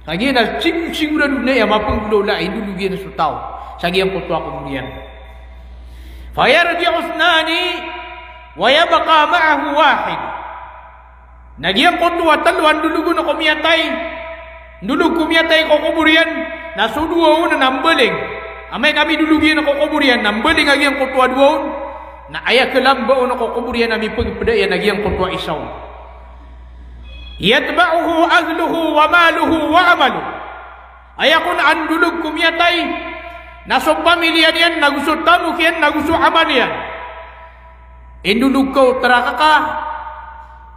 Kagiya na sig-, sigorado na aya mapnggolawla a indolog iyan so taw sa giyangkoto a kobor iyan. Fayarji'u ithnani wa yabqa ma'ahu wahid. Na giyangkoto a tlo a ndolog on ko miyatay, ndolog ko miyatay ko kobor iyan, na so dowa on na mbaling. Amay ka midolog iyan ko kobor iyan na mbaling a giyangkoto a dowa on, na aya kalamba on ko kobor iyan a mipagpda iyan a giyangkoto a isa on. Yatba'uhu ahluhu wa maluhu wa amaluh. Aya kon a ndolog ko miyatay na so pamilya niyan, nago so tamok iyan, nago so amal iyan. Indolog ka o trak ka,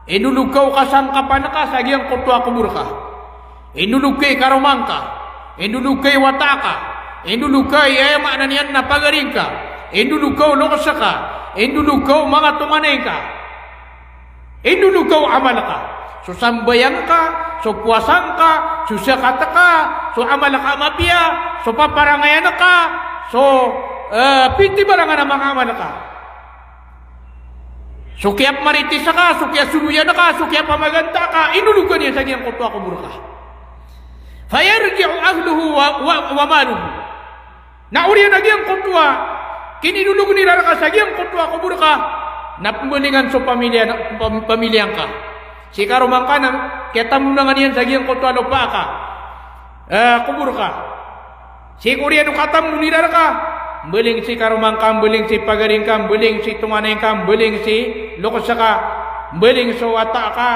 indolog ka o kasangkapan ka sa giyangkoto a kobor ka. Indolog ka i karoma ngka, indolog ka i wata ka, indolog ka i, aya maana niyan na pagari ngka, indolog ka o loks ka, indolog ka o manga tonganay ngka. Indolog ka o amal ka. So sambayang ka, so powasa ngka, so zakat ka, so amal ka a mapiya, so paparangayan ka, so, eh, pitibarangan a manga amal ka. So kiyapmaritis ka, so kiyasoloyan ka, so kiyapamaganta ka, indolog ka niyan sa giyangkoto a kobor ka. Fayarji'u ahluhu wa, wa, wa maluhu. Na oriyan a giyangkoto a kinidolog iran rka sa giyangkoto a kobor ka, na pmbalingan so pamilya na, pam-, pamilya ngka. Si karoma ngka na kiyatambo na nga niyan sa giyangkoto a lopa ka, eh, kobor ka. Sii ko oriyan o katambo iran rka, mbaling si karoma ngka, mbaling si pagari ngka, mbaling si tonganay ngka, mbaling si loks ka, mbaling so wata ka,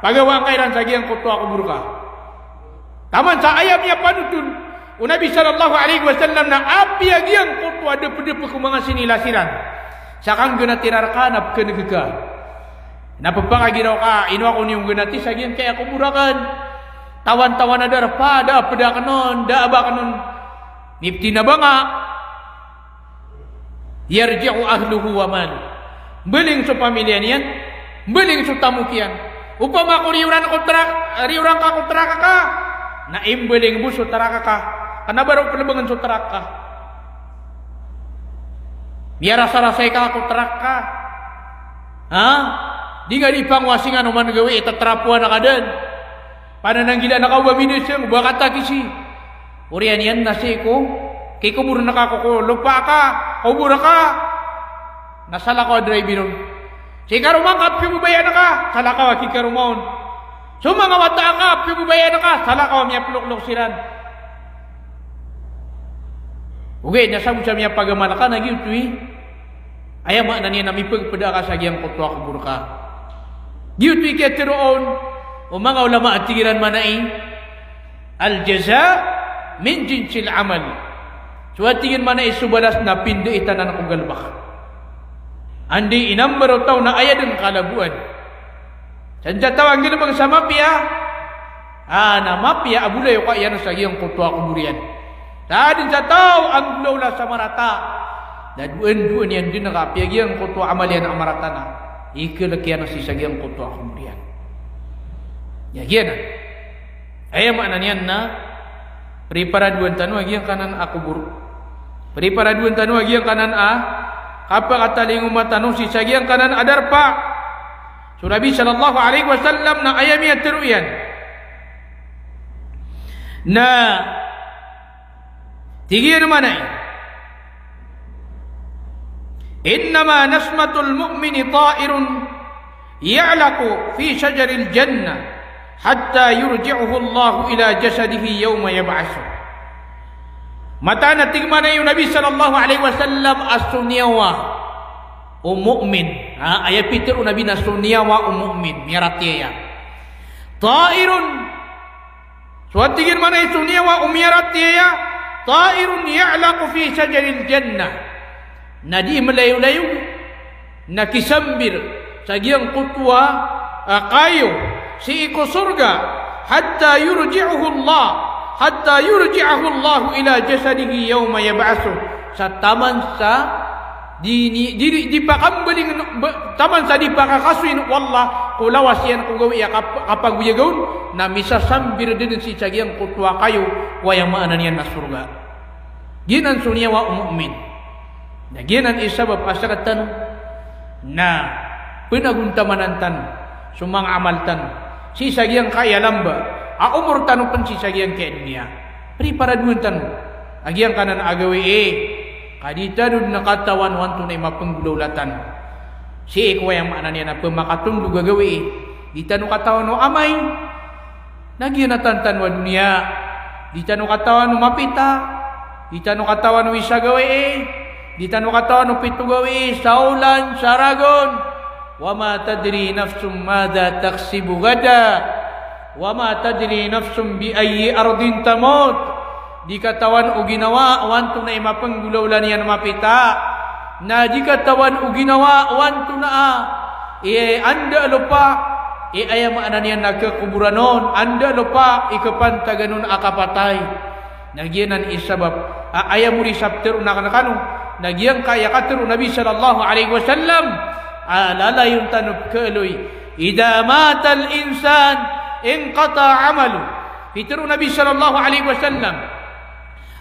pagawaan ka iran sa giyangkoto a kobor ka. Taman sa aya miyapanotol o Nabi sallallahu alaihi wasallam na apiya giyangkoto a dpdp ko manga sinilas iran sa kanggnat iran rka na pkhan'g ka. Na pphakagiraw ka, ino ako niyo nggnati sa giyangkaya kobor akn? Tawantawan a darpa, da a pd akn on, da a ba akn on miptinabanga. Yarji'u ahluhu wa maluh. Mbaling so pamilya niyan, mbaling so tamok iyan. Opama ko riyoran ko trak-, riyoran ka ko trak ka, na imbaling bo so trak ka. Kna ba roo plbngn so trak ka. Miyarasarasay ka ko trak ka. Ha? Di nga di pangwasingan oman gawii, tatrapowan ka dn. Panananggilaan ka o ba midasng, o ba katakisi. Oriyan iyan na sii ko kikobor ngka ko, ko lopa ka, kobor ka, na salakaw a driver on. Si karoma ngka a piyababayaan ka, salakaw a kikaroma on. So manga wata ka a piyababayaan ka, salakaw a miyaploklok siran. Ogaid na sabot sa miyapagamal ka na giyoto i, aya maana niyan na mipagpda ka sa giyangkoto a kobor ka. Giyoto i kiyatharo on o manga ulama a tig iran maana i, al-jaza min jinsil amal. So a tig iyan maana i so balas na pindait anan ko galbk. Anda i inambar o taw na aya dn kalaboan. Sadn sa taw a nggalbng sa mapiya, a, na mapiya a bolayoka iyan sa giyangkoto a kobor iyan. Sadn sa taw a nggolawla sa marata, na doandoan iyan dn ka apiya giyangkoto a amal iyan a marata na ikalk iyan sii sa giyangkoto a kobor iyan. Aya giyanan. Aya maana niyan na priparadoan tano a giyangkanan a kobor. Priparadoan tano a giyangkanan a kapakatalingoma tano sii sa giyangkanan a darpa. So Nabi sallallahu alaihi wasallam na aya miyatharo iyan na tig iyan maana i, "Innama nasmatul mu'mini ta'irun ya'laqu fi shajaril jannah hatta yurji'ahu Allahu ila jasadihi yawma yab'athuh." Mataan a tig maana i o Nabi sallallahu alaihi wasallam a so niyawa o mu'min. Ha, aya pitharo o Nabi na so niyawa o mu'min, miyaratiyaya. Ta'irun, so a tig iyan maana i so niyawa o miyaratiyaya, ta'irun ya'laqu fi shajaril jannah. Na di mlayolayo na kisambir sa giyangkoto a, a, kayo sii ko sorga, hatta yurji'ahu Allah, hatta yurji'ahu Allah ila jasadihi yawma yab'athuh. Sa taman sa di, di, di, di pakambaling, ba, taman sa di pakakasoy o Allah ko lawas iyan ko gawii a kap-, kapagoyaga on, na misasambir dn sii sa giyangkoto a kayo ko aya maana niyan na sorga. Giyanan so niyawa o mu'min. Na giyanan i sabap a sktano na pnagontamanan tano so manga amal tano sii sa giyangkaya lamba a omor tano pn sii sa giyangkaya doniya. Priparadoan tano a giyangkanan a gawii, ka di tano dn katawan o antonaa i mapnggolawla tano sii ko aya maana niyan na pmakatondog a gawii. Di tano katawan o amay na giyanan tano a doniya. Di tano katawan o mapita, di tano katawan o isa gawii, di tano katawan o pito gawii, sa olan, sa ragon. Wa ma tadri nafsun madha taksibu ghada. Wa ma tadri nafsun bi ayyi ardin tamut. Di katawan o ginawa o antonaa i mapnggolawla niyan mapita. Na di katawan o ginawa o antonaa i anda a lopa i aya maana niyan na khakoboran on, anda a lopa i khapantagan on a kapatay. Na giyanan i sabap a aya mori sa ptharoon akn rkano na giyangkaya katharo o Nabi sallallahu alaihi wasallam a lalayon tano pkhaaloy, "Idha matal insan inqata'a amaluh." Pitharo o Nabi sallallahu alaihi wasallam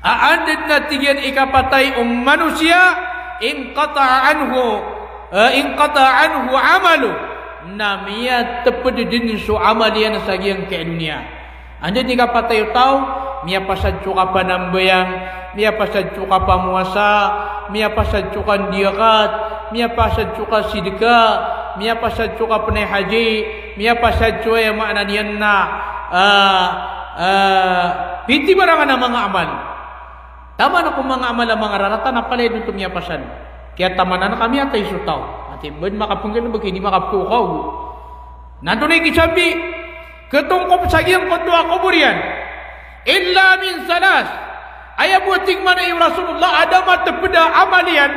a anda dn a tig iyan i kapatay o manosiya, inqata'a anhu, eh, inqata'a anhu amaluh, na miyatpd dn so amal iyan sa giyangkaya doniya. Anda dn i kapatay o taw, miyapasad so kapanambayang, miyapasad so kapamowasa, miyapasad so kandiyakat, miyapasad so kasidka, miyapasad so kapnay haji, miyapasad so, aya maana niyan na, ah, ah, pitibarangan a manga amal. Taman ko manga amal a manga rarata na palaya dn oto miyapasad. Kiyatamanan ka miyatay so taw. Ati bn makapnggalbk, di makapkaokaog. Na antonaa i kisambi, katongkop sa giyangkoto a kobor iyan. Illa min salas. Aya bo a tig mambo o Rasulullah a da matpd a amal iyan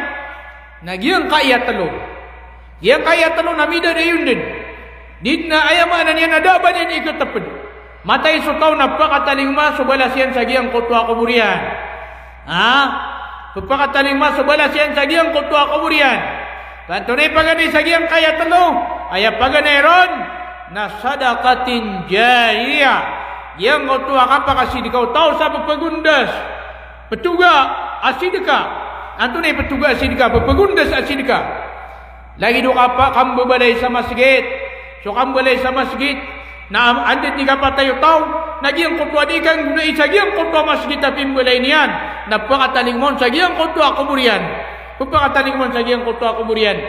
na giyangkaya tlo. Giyangkaya tlo na midadayon dn. Di dn a aya maana niyan na da a ba niyan ikatpd. Matay so taw na pakatalingoma so balas iyan sa giyangkoto a kobor iyan. Ha? Pphakatalingoma so balas iyan sa giyangkoto a kobor iyan. Ka antonaa i paganay sa giyangkaya tlo? Aya paganay ron na sadaqatin jariyah. Giyangkoto a kapakasidka o taw sa pphagondas. Pthoga a sidka. Antonaa i pthoga a sidka? Pphagondas a sidka. Lagid o kapa-, kambabalay sa masgit. So kambalay sa masgit na am-, anda dn i kapatay o taw, na giyangkoto a di kanggonai sa giyangkoto a masgit a pimbalay niyan, na pakatalingoma on sa giyangkoto a kobor iyan. Pakatalingoma on sa giyangkoto a kobor iyan.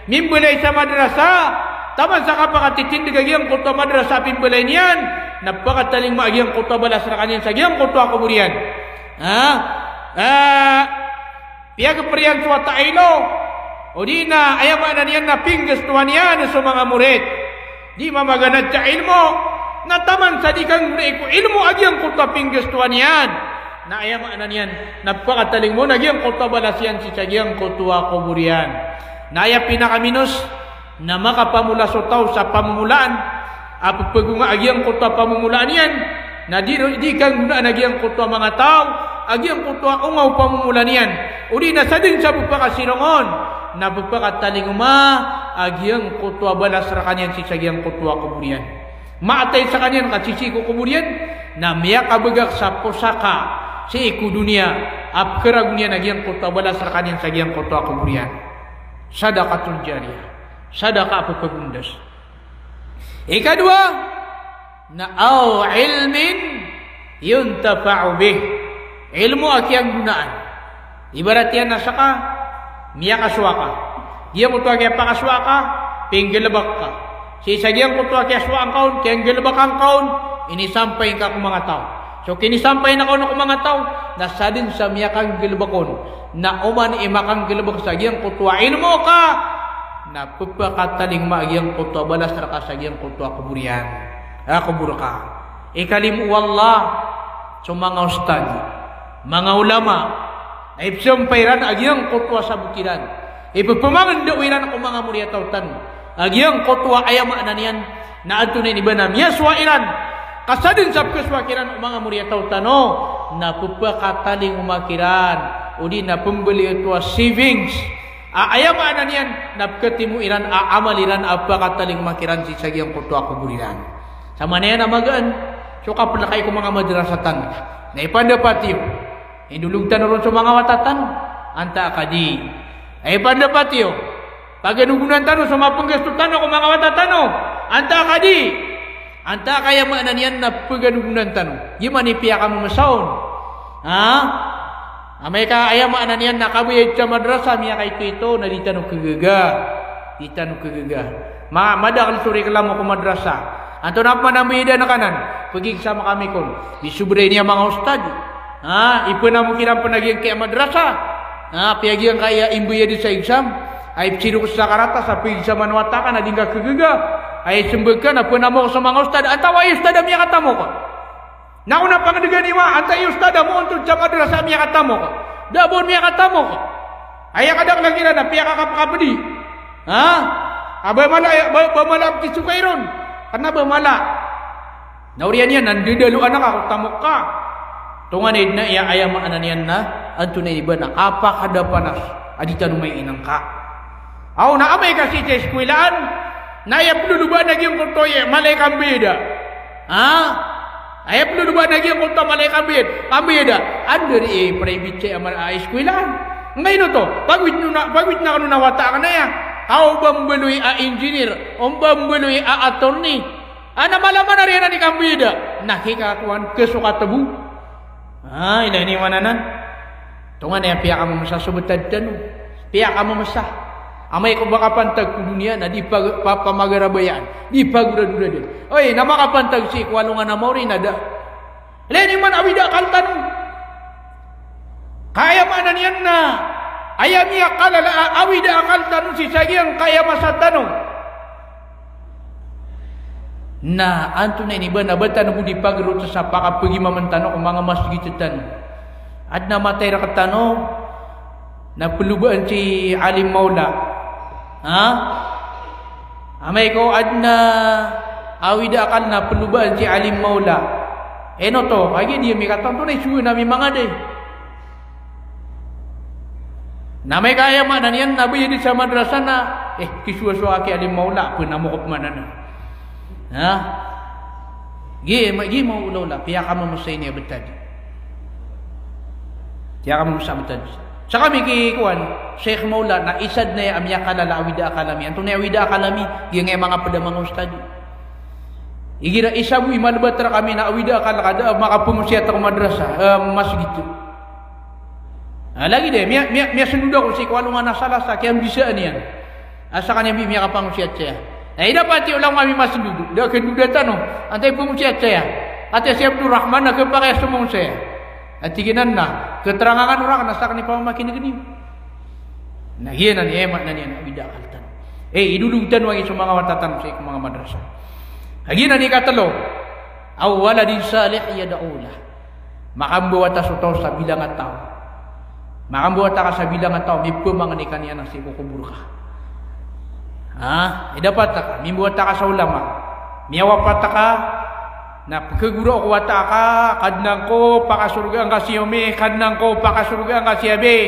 Mimbalay sa madrasa, taman sa kapakatitindg a giyangkoto a madrasa a pimbalay niyan, na pakatalingoma a giyangkoto a balas rkaniyan sa giyangkoto a kobor iyan. Ha? Ah, piyagpr iyan so wata a ilo, odi na aya maana niyan na pinggastowan iyan so manga morit. Di mamaganad sa ilmo, na taman sa di kanggonai ko ilmo a giyangkoto a pinggastowan iyan, na aya maana niyan na pakatalingoma on a giyangkoto a balas iyan sii sa giyangkoto a kobor iyan. Na aya pinakaminos na makapamola so taw sa pamomolaan a pphagonga a giyangkoto a pamomolaan iyan, na di ro-, di kanggonaan a giyangkoto a manga taw a giyangkoto a onga o pamomola niyan, odi na sadn sa pphakasirong on na pphakatalingoma a giyangkoto a balas rkaniyan sii sa giyangkoto a kobor iyan. Maatay skaniyan ka sisii ko kobor iyan, na miyakabagak sa posaka sii ko doniya a pkharagon iyan a giyangkoto a balas rkaniyan sa giyangkoto a kobor iyan. Sadaqatun jariyah. Sadaqa a pphagondas. Ikadowa, na aw ilmin yuntafa'u bih. Ilmo a kiyanggonaan. Ibarat iyan na ska, miyakasowa ka. Giyangkoto a kiyapakasowa ka, pinggalbk ka. Sii sa giyangkoto a kiyasowaan ka on, kiyanggalbkan ka on, inisampay ngka ko manga taw. So kinisampay ngka on ko manga taw, na sadn sa miyakanggalbk on, na oman i makanggalbk sa giyangkoto a ilmo ka, na pphakatalingoma a giyangkoto a balas rka sa giyangkoto a kobor iyan. A kobor ka. Ikalimo o Allah so manga ustad, manga ulama, a ipsampay iran a giyangkoto a sabot iran. Ipphmangndao iran ko manga moriyataw tano a giyangkoto a aya maana niyan na antonaa i ba na miyasowa iran. Ka sadn sa pkhasowa kiran o manga moriyataw tano, na pphakatalingoma kiran, odi na pmbaloy oto a savings. A aya maana niyan na pkhatimo iran a amal iran a pakatalingoma kiran sii sa giyangkoto a kobor iran. Samanaya na magaan so kaplkay ko manga madrasa tano. Na ipandapat iyo, indolog tano ron so manga wata tano, antaa ka di. Na ipandapat iyo, paganogonan tano so mapnggasto tano ko manga wata tano, antaa ka di. Antaa ka aya maana niyan na paganogonan tano. Giya man i piyakammsa on. Ha? Amay ka aya maana niyan na kabayad sa madrasa, miyakaito-ito, na di tano khagaga. Di tano khagaga. Ma-, madakl so reklamo ko madrasa. Antonaa pman a mbayad anan? Pag-exam kami kon. Di sobra ini a manga ustad. Ha, ipnamok iran pn a giyangkaya madrasa. Ha, apiya giyangkaya imbayad sa exam. Ay psirok sa karatas a pag-exam o wata ka na di ngka khagaga. Ay smbag ka na pnamok so manga ustad. Antaa i ustad a miyakatamok? Na o na pangdgan iyo a, antaa i ustad a moontod sa madrasa a miyakatamok? Da a ba on miyakatamok. Aya kadaklan iran na piyakakapkapdi. Ha? A ba mala, ba, ba mala a pkisokay ron. Kna ba mala. Na oriyan iyan na ndadaloan ka ko tamok ka. Tonganay dn a aya, aya maana niyan na antonaa i ba na kapakadapanas a di tano mainngka. Aw na amay ka sii sa iskwilaan, na aya plolobaan a giyangkoto a mala i kambayada. Ha? Aya plolobaan a giyangkoto a mala i kambayad, kambayada. Anda di i private sa aya mala a iskwilaan. Ngkaino oto, pagowit on a, pagowit on a kano na wata akn aya. Aw ba mbaloy a engineer, o ba mbaloy a attorney. Ana mala man ari anan i kambayada. Na kikakowan, keso katebo. Ah, ilay niyo man anan. Tonganay a piyakamemesa so betad tano. Piyakamemesa. Amay ko makapantag ko doniya na di pag-, pa-, pamagarabayaan. Di pagoradoradan. Oy, na makapantag sii ko alongan a maori na da. Ilay niyo man a awida akal tano. Ka aya maana niyan na aya miyakalala a awida akal tano sii sa giyangkaya masa tano. Na antonaa ini ba na ba tano bo di pagerot sa pakapegimamen tano ko manga masgit tano. Aden a matay rektano na pelobaan si alim maola. Ha? Amay ko aden a awida akal na pelobaan si alim maola. Ino oto, kagiya di ami katanto na isowa ami mangada. Na amay ka aya maana niyan na ba aya di sa madrasa na, eh, kisowasowa aki alim maola, pen a mokop maana na. Ha? Gi, ma-, gi maola-ola, piyakamemesa ini a betad. Piyakamemesa a betad. Sa kami ki kowan, Sheikh Maola, na isa den aya a miyakalala a awida akal ami. Antonaa i awida akal ami, giyangkaya manga ped a manga ustad. Igira isa bo i malebat rekami na awida akal ka da a makapemosiyat ko madrasa, eh, masgit. Ah, lagid aya, miya-, miya-, miyasendod ako sii ko alongan a Salasa, kiyambisaan iyan. A sekaniyan bi miyakapangosiyat saya. Na ida pati o langon ami masendod, da a kendoda tano, antaa i pangosiyat saya. Ati si Abdul Rahman na kepakay a somong saya. A tig iyan na, keterangan o raken a sekaniyan pamamakinegen iyo. Na giyanan i aya maana niyan a awida akal tano. Eh, idodog tano angkai so manga wata tano sii ko manga madrasa. Na giyanan i katelo, aw waladin salih yad'u lah. Makambawata so taw sa bilang a taw. Makambawata ka sa bilang a taw, mipemangni ka niyan sii ko kobor ka. Ha? Idapat ka, mimbawata ka sa ulama. Miyawapat ka, na pekegora ko wata ka, Kadnan ko, pakasorgaan ka si Omi, Kadnan ko, pakasorgaan ka si Abi.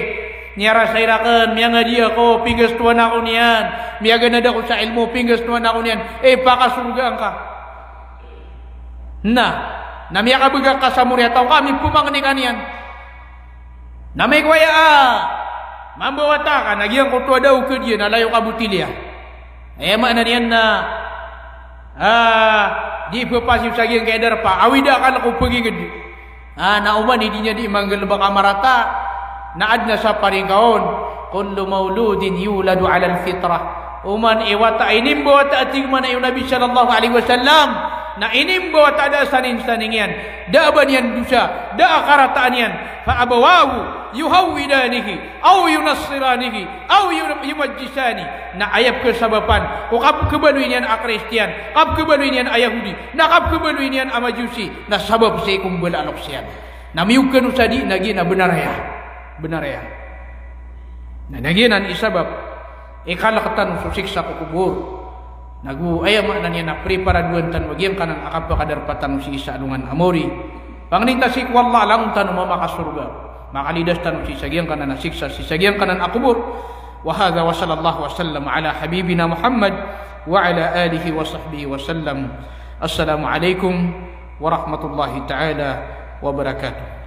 Miyarasay raken, miyangadi ako, pinggastowan ako niyan. Miyaganad ako sa ilmo, pinggastowan ako niyan. Eh, pakasorgaan ka. Na, na miyakabegak ka sa mori a taw ka, mipemangni ka niyan. Na amay ko aya a mambawata ka, na giyangkoto a daw kediyan a layo ka botilya. Aya maana niyan na, ah, di pepasiyo sa giyangkaya darpa, awida akal ko peginged. Ah, na oman i di niyan di manggalebek a marata, na aden a sapari ngka on, kullu mauludin yuladu alal fitrah. Oman i wata a inimbawata a tig mambo o Nabi sallallahu alaihi wasallam, na inimbawata a da a saningsaning iyan, da a ba niyan dosa, da a karataan iyan, fa abawahu yuhawwidanihi, aw yunassiranihi, aw yu-, yumajjisani. Na aya pekesabapan o kapekebaloy niyan a Kristiyan, kapekebaloy niyan a Yahudi, na kapekebaloy niyan a Majusi, na sabap sii ko mbala a loks iyan. Na miyokan o sadi, na giya na benar aya. Benar aya. Na, na giyanan i sabap i kalek tano so siksa ko kobor. Nago aya maana niyan na preparadoan tano a giyangkanan a kapakadarpa tano sii sa alongan a maori. Pangnin ta sii ko Allah a langon tano mamakasorga. Makalidas tano sii sa giyangkanan a siksa, sii sa giyangkanan a kobor. Wa hadha wa sallallahu wa sallam ala habibina Muhammad wa ala alihi wa sahbihi wa sallam. Assalamu alaikum warahmatullahi ta'ala wabarakatuh.